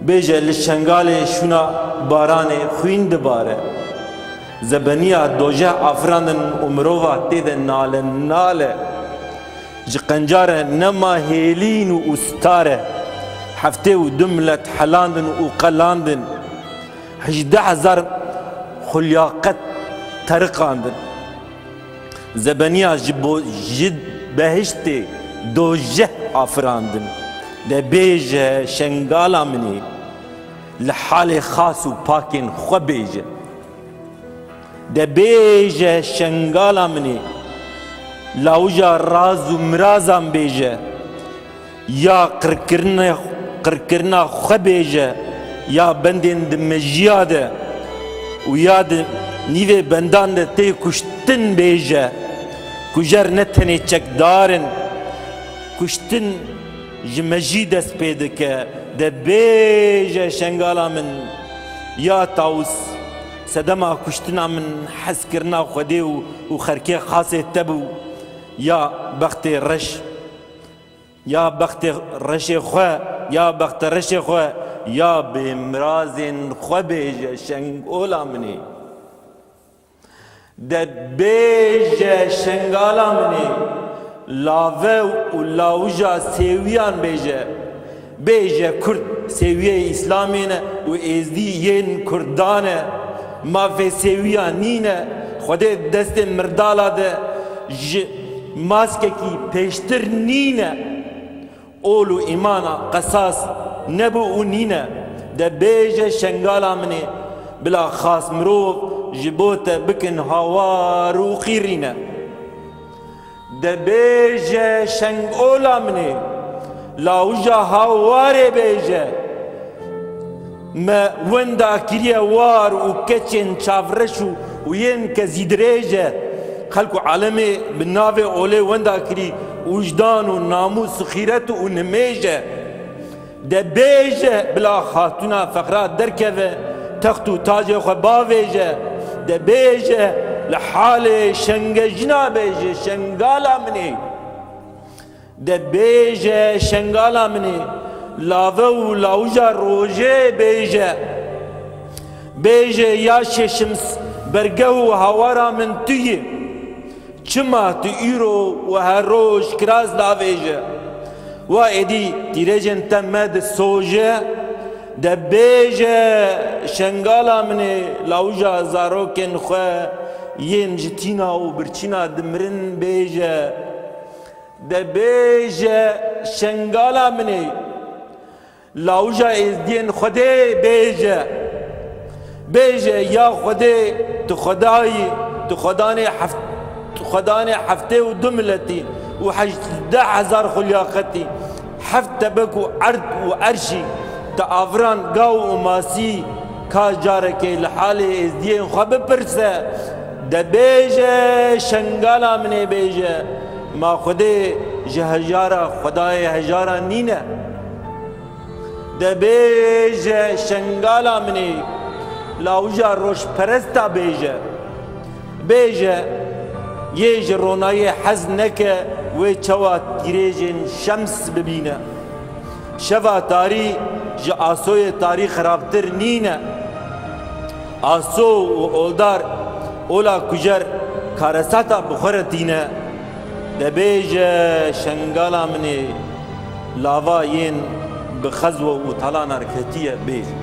Bêje li şengalê şûna baranê xwîn dibare. Zebeniya dojeh afirandin û mirova tê de nale nale. Ji qencare nema hêlîn û ûstar e. Heftê û du milet helandin û qelandin. Hejdeh hezar xulyaqet teriqandin. Zebeniya ji bo-, ji behiştê dojeh afirandin. De bêje şengala min ê, li halê xas û pakên xwe bêje. De bêje şengala min ê, lawija raz û mirazan bêje. Ya qirkirine-, qirkirina xwe bêje, ya bendên di mejiya de û ya di nîvê bendan de tê kuştin bêje. Kujer ne tenê çekdar in, kuştin ji mejî dest pê dike. De bêje şengala min, ya tawus, sedema kuştina min hezkirina Xwedê û, û xerkê xasê te bû, ya bextê reş. Ya bextê reşê xwe, ya bextê reşê xwe, ya bê mirazên xwe bêje şengola min ê. De bêje şengala min ê, lave û lawija sêwiyan bêje. Bêje Kurd sêwiyê Îslamê ne û Êzdî yên Kurdan e. Mafê sêwiya nîne, Xwedê destê mirdala de ji maskekî pêştir nîne. Ol û îmana qesas nebû û nîne. De bêje şengala min ê, bila xas mirov ji bo te bikin hawar û qîrîne. De bêje şengola min ê, lawija hawarê bêje. Me wenda kiriye war û keçên çavreş û, û yên kezîdirêj e. Xelk û alemê bi navê olê wenda kirî, wijdan û namûs, xîret û nimêj e. De bêje bila xatûna fexra derkeve, text û tacê xwe bavêje. De bêje li halê şengejina bêje şengala min ê. De bêje şengala min ê, lave û lawija rojê bêje. Bêje ya şeşims bergeh û hawara min tu yî. Çima tu îro û her roj kiraz davêje? Wa êdî tîrêjên te me disoje. De bêje şengala min ê, lawija zarokên xwe yên ji tîna û birçîna dimirin bêje. De bêje şengala min ê, Lawija êzdiyên Xwedê bêje. Bêje ya Xwedê, tu Xwedayî, tu Xwedanê heft-, tu Xwedanê heftê û du miletî û hejdeh hezar xulyaqetî, heft tebek û erd û erşî, te aviran gaw û masî, ka carekê li halê êzdiyên xwe bipirse, de bêje, Şengala min ê bêje, ma Xwedê ji hejara Xwedayê hejara nîne? De bêje, Şengala min ê, lawija rojperesta bêje. Bêje, yê ji ronayê hez neke, wê çawa tîrêjên şems bibîne. Şeva tarî ji asoyê tarî xirabtir nîne. Aso û oldar, ola kujer karesata bi xwe re tîne. De bêje, Şengala min ê, lava yên bi xezwe û talana re ketiye, bêje.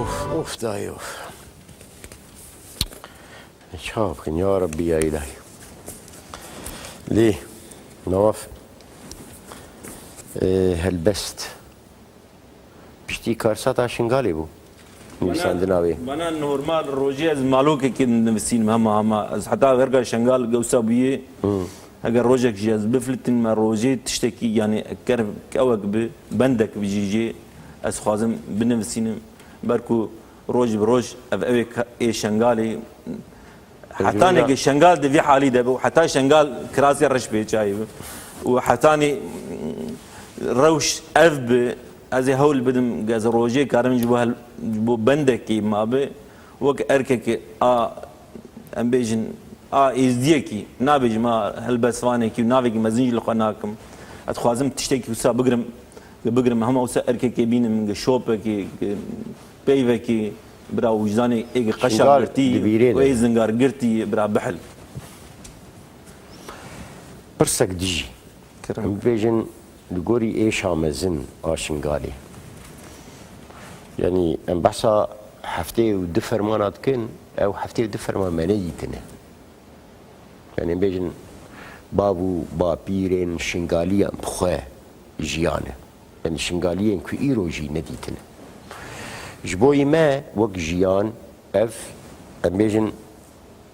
Of, of dayê, of. Çawa bikin ya Rebbî ya Îlahî. Lê, Nawaf, e, helbest. Piştî karsata Şingalê bû. Nivîsandina wê. Bana normal rojê ez malokekê nivîsînim hema hema. Ez heta gerka Şengal gewsa bûyê. Hmm. Heger rojek jî ez biflitim, me rojê tiştekî, yanî ker ewek bi, bendek bi jî jê ez xwazim binivîsînim. Ber ku roj bi roj ev ewê ka-, ê Şengalê, hetanê ku Şengal di vî halî de be û heta Şengal kirasê reş pê çayê be û hetanê rewş ev be, ez ê hewl bidim, ez rojê karim ji bo hel-, ji bo bendekî ma be, wek erkekê a, em bêjin, a êzdiyekî, nabêjim a helbestvanekî û navekî mezin jî li xwe nakim. Ez dixwazim tiştekî wisa bigrim, bigrim hema wisa erkekê bînim, şopekî, peyvekî, bira wijdanê ê qeşa girtî û ê zingar girtî, bira bihil. Pirsek dijî. Kerem. Em bibêjin li gorî êşa mezin a Şingalê. Yanî em behsa heftê û du fermana dikin, ew heftê û du ferman me nedîtine. Yanî em bêjin bav û bapîrên Şingaliyan bi xwe jiyane. Yanî Şingaliyên ku îro jî nedîtine. Ji bo yî me wek jiyan ev, em bêjin,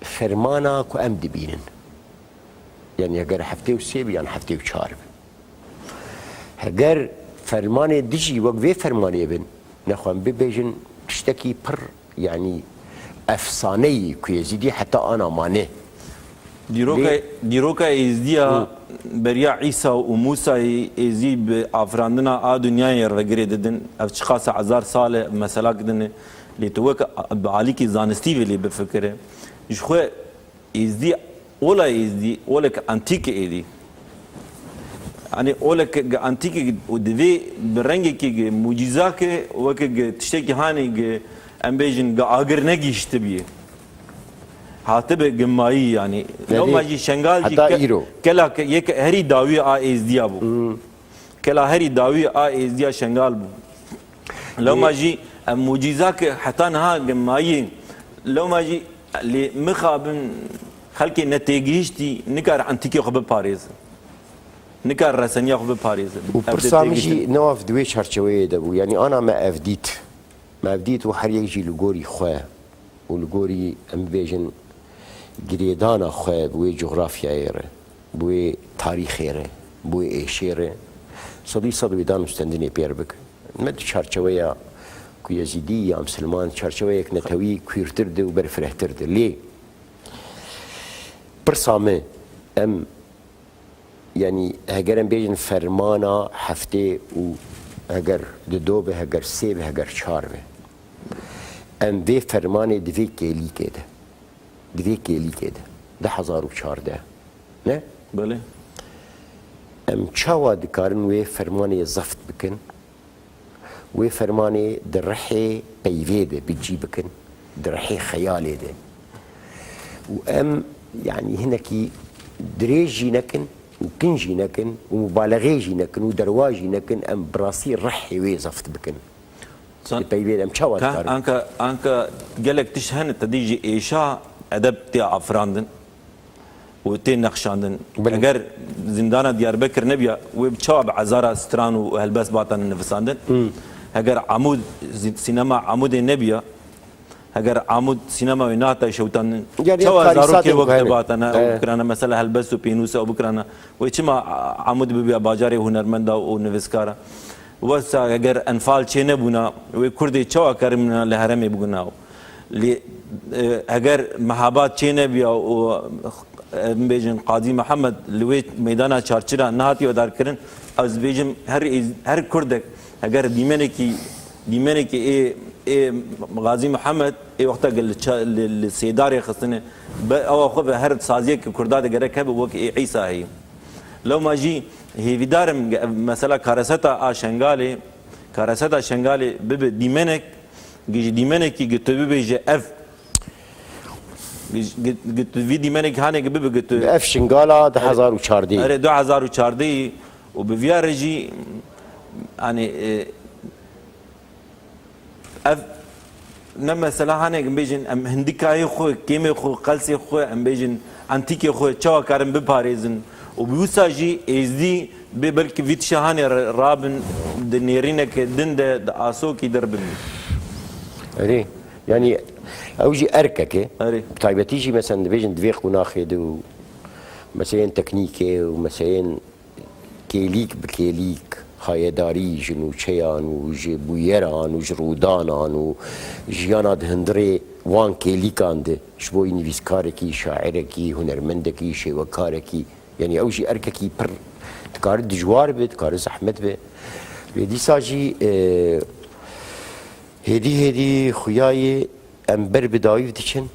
fermana ku em dibînin. Yanî heger heftê û sê be yan heftê û çar be. Heger fermanê dijî wek vê fermanê bin, nexwe em bibêjin tiştekî pir, yanî efsaneyî ku Êzîdî heta ana mane. Dîroka, Lê dîroka Êzdiya Hı. beriya Îsa û Mûsayî, Êzî bi afirandina a dinyayê re girê didin. Ev çiqasa hezar sal e, mesela kidin. Lê tu wek bi alîkî zanistî vê lê bifikire. Ji xwe Êzdî, ola Êzdî, olek antîk êdî. Yanî olek ge antîk û divê bi rengekî ge mucîza ke, weke ge tiştekî hanê ge, em bêjin, ge agir negihiştibiye. Hatibe ge mayî yanî. Yanî Lewma jî Şengal jî heta ke-, îro. kela ke-, yek herî dawî a Êzdiya bû. Hmm. Kela herî dawî a Êzdiya Şengal bû. Lewma Lê- jî em mucîza ke heta niha ge mayî. Lewma jî lê mixabin xelkê netêgihiştî nikare entîkê xwe biparêze. Nikare reseniya xwe biparêze. Û Ev pirsa min netêgihiştin- jî newaf di wê çarçeweyê de bû. Yanî ana me ev dît. Me ev dît û her yek jî li gorî xwe û li gorî, em bibêjin, girêdana xwe bi wê cografyayê re, bi wê tarîxê re, bi wê êşê re, sedî sed wê dan û stendinê pê re bike. Me di çarçeweya ku Yezîdî ya Misilman, çarçeweyek netewî kûrtir de û berfirehtir de. Lê pirsa me, em Yanî heger em bêjin fermana heftê û heger di do be, heger sê be, heger çar be. Em vê fermanê di vê kêlîkê de, di vê kêlîkê de, du hezar û çardeh, ne? Belê. Em çawa dikarin wê fermanê zeft bikin? Wê fermanê di rihê peyvê de bi cî bikin, di rihê xeyalê de. Û em, yanî hinekî dirêj jî nekin û kin jî nekin û mubalexê jî nekin û derwa jî nekin, em bi rastî rihê wê zeft bikin. San- Di peyvê de em çawa Ka- dikarin? Anka, anka gelek tişt hene, te dî ji êşa edeb tê afirandin. û tê nexşandin. Belê. Eger zîndana Diyarbekir nebiya, wê bi çawa bi hezara stran û helbest batane nivisandin? Heger Amûd, zî-, sînema Amûdê nebiya, heger Amûd sînema wê nehata şewitandin, Yani çawa zarokê wek te batane, ew bikirane, mesela helbest û pênûsa ew bikirane, wê çima A-, Amûd bibiya bajarê hunermenda û nivîskara? Wesa eger enfal çê nebûna, wê Kurdê çawa keribûna li herêmê biguna? Lê, e, eger mehabat çê nebiya û, e, em bêjin Qazî Mihemed li wê meydana çarçira nehatiye darkirin, ez bêjim her êz-, her Kurdek eger dîmenekî, dîmenekî ê, ê Qazî Mihemed ê wexta li ça-, li, li sêdarê xistine, be, ewa xwe bi her saziyeke Kurda de gerek hebe wek ê Îsa heye. Lewma jî hêvîdar im, ge-, mesela kareseta a Şengalê, kareseta Şengalê bibe dîmenek, gi ji dîmenekî gi tu bibêje ev, gi, gi, gi tu vî dîmenekî hanê gi bibe gi tu Ev Şingala du hezar û çardeh. Erê, du hezar û çardeh û bi viya re jî, yani, e, Ev ne mesela hanek em bêjin, em hindikayê xwe, kêmê xwe, qelsê xwe, em bêjin entîkê xwe çawa karin biparêzin û bi wisa jî êzdî bê belkî vî tişa hanê re-, rabin di nêrîneke din de, di asokî de bibin. Erê, yanî ew jî erkek e. Erê. Bi taybetî jî mesela dibêjin di vê qonaxê de û meseleyên teknîkê û meseleyên kêlîk bi kêlîk, hayedarî ji nûçeyan û ji bûyeran û ji rûdanan û jiyana di hundirê wan kêlîkan de ji bo nivîskarekî, şairekî, hunermendekî, şêwekarekî, yanî ew jî erkekî pir dikare dijwar be, dikare zehmet be. Lê dîsa jî, e, hêdî hêdî xuya ye em ber bi dawî diçin.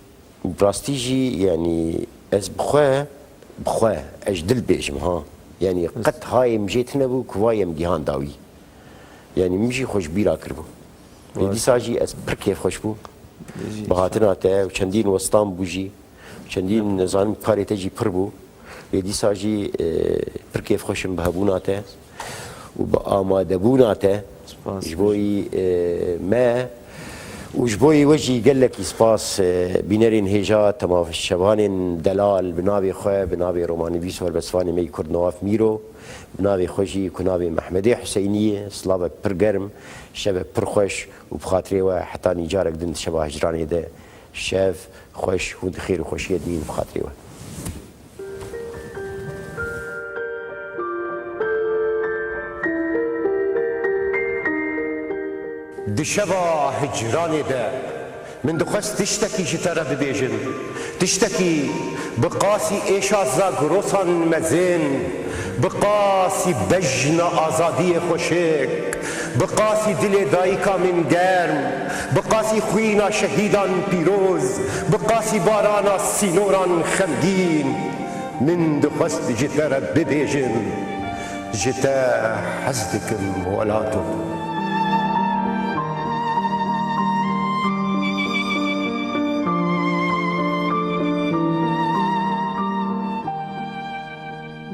Bi rastî jî, yanî ez bi xwe, bi xwe, ez ji dil bêjim, ha. Yanî qet hayê min jê tune bû ku vayê em gihan dawî. Yanî min jî xwe ji bîra kiribû. Lê dîsa jî ez pir kêfxweş bûm. Bi hatina te û çendîn westan bû jî. Çendîn, nizanim, karê te jî pir bû. Lê dîsa jî, e, pir kêfxweş im bi hebûna te û bi amadebûna te. Spas. Ji bo yî, e, me û ji bo yî we jî gelekî spas, e, bînerên hêja, temaşevanên delal, bi navê xwe, bi navê romanivîs û helbestvanê me yî Kurd Newaf Mîro, bi navê xwe jî ku navê Mehmedê Huseynî ye, silavek pir germ, şevek pir xweş û bi xatirê we heta nî carek din di şeva hicranê de şev xweş, hûn di xêr û xweşiyê de bîn, bi xatirê we. Di şeva hicranê de min dixwest tiştekî ji te re bibêjim. Tiştekî bi qasî êşa Zagrosan mezin, bi qasî bejna azadiyê xweşik, bi qasî dilê dayika min germ, bi qasî xwîna şehîdan pîroz, bi qasî barana sînoran xemgîn. Min dixwest ji te re bibêjim, ji te hez dikim welato.